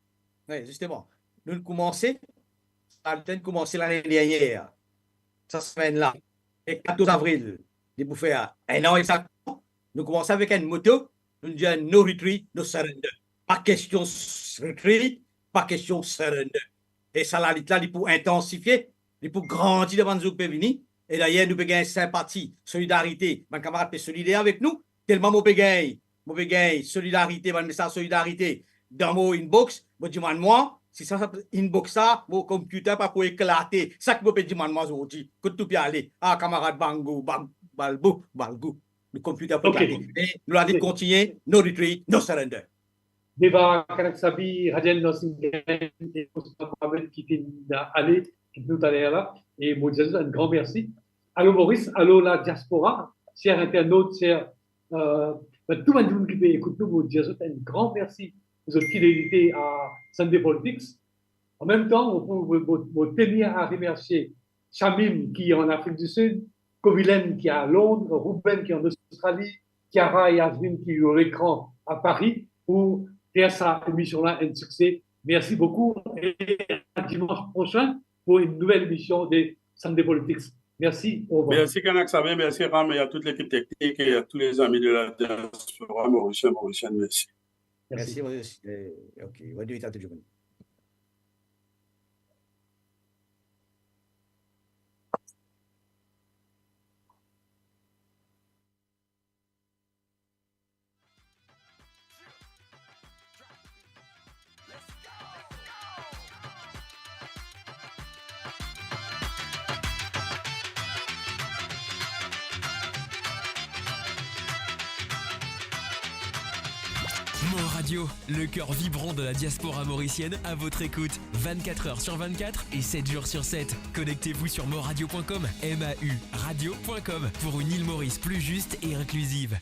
Wi, zisteman. Nou koumanse, sa inn koumanse lane dernier, sa semenn la. E katorz avril, li pou fer enn an egzakteman. Nou koumanse avek enn moto, nou dir no retreat, no surrender. Pa kestion s-, retreat, pa kestion surrender. E sa lalit la, li pou intansifie, li pou grandi dan bann zour ki pe vini. E dayer, nou pe gagn sinpati, solidarite, bann kamarad pe solider avek nou, telman mo pe gagn, mo pe gagn solidarite, bann mesaz solidarite dan mo inbox, mo dimann mwa, si sa, sa inbox sa, mo computer pa pou eklate. Sa ki mo pe dimann mwa zordi, kot tou pe ale? Ah, kamarad, bangou, bang, balbou, balgou. Le computer pou eklate. E nou la, kontinie, no retreat, no surrender. Deva Kanak Sabe, Radiel Narasimhan e Osman Mohamed ki finn ale, kit nou taler la, e mo dir zot enn gran mersi. Alo Moris, alo ladiaspora, ser internat, ser, eh, tou bann dimoun ki pe ekout nou, mo dir zot enn gran mersi pou zot fidelite a Sunday Politics. An mem tan, mo, mo, mo, mo tenir a remersie Shamim ki an Afrik di Sid, Kovilen ki a Londres, Ruben ki an Ostrali, Kiara e Azmin ki lor lekran a Pari pou fer sa emision la enn sikse. Mersi boukou e a dimans prosin pou enn nouvel emision de Sunday Politics. Mersi, orevwar. Mersi Kanak Sabe, mersi Ram e a tout lekip teknik e a tou lezami de la diaspora morisien, morisienn, mersi. Mersi. Mersi, Moris. Eh, ok, bonn nwit a tou dimoun. Mon Radio, le cœur vibrant de la diaspora mauricienne à votre écoute, vingt-quatre heures sur vingt-quatre et sept jours sur sept. Connectez-vous sur mon radio point com, M A U radio point com, pour une île Maurice plus juste et inclusive.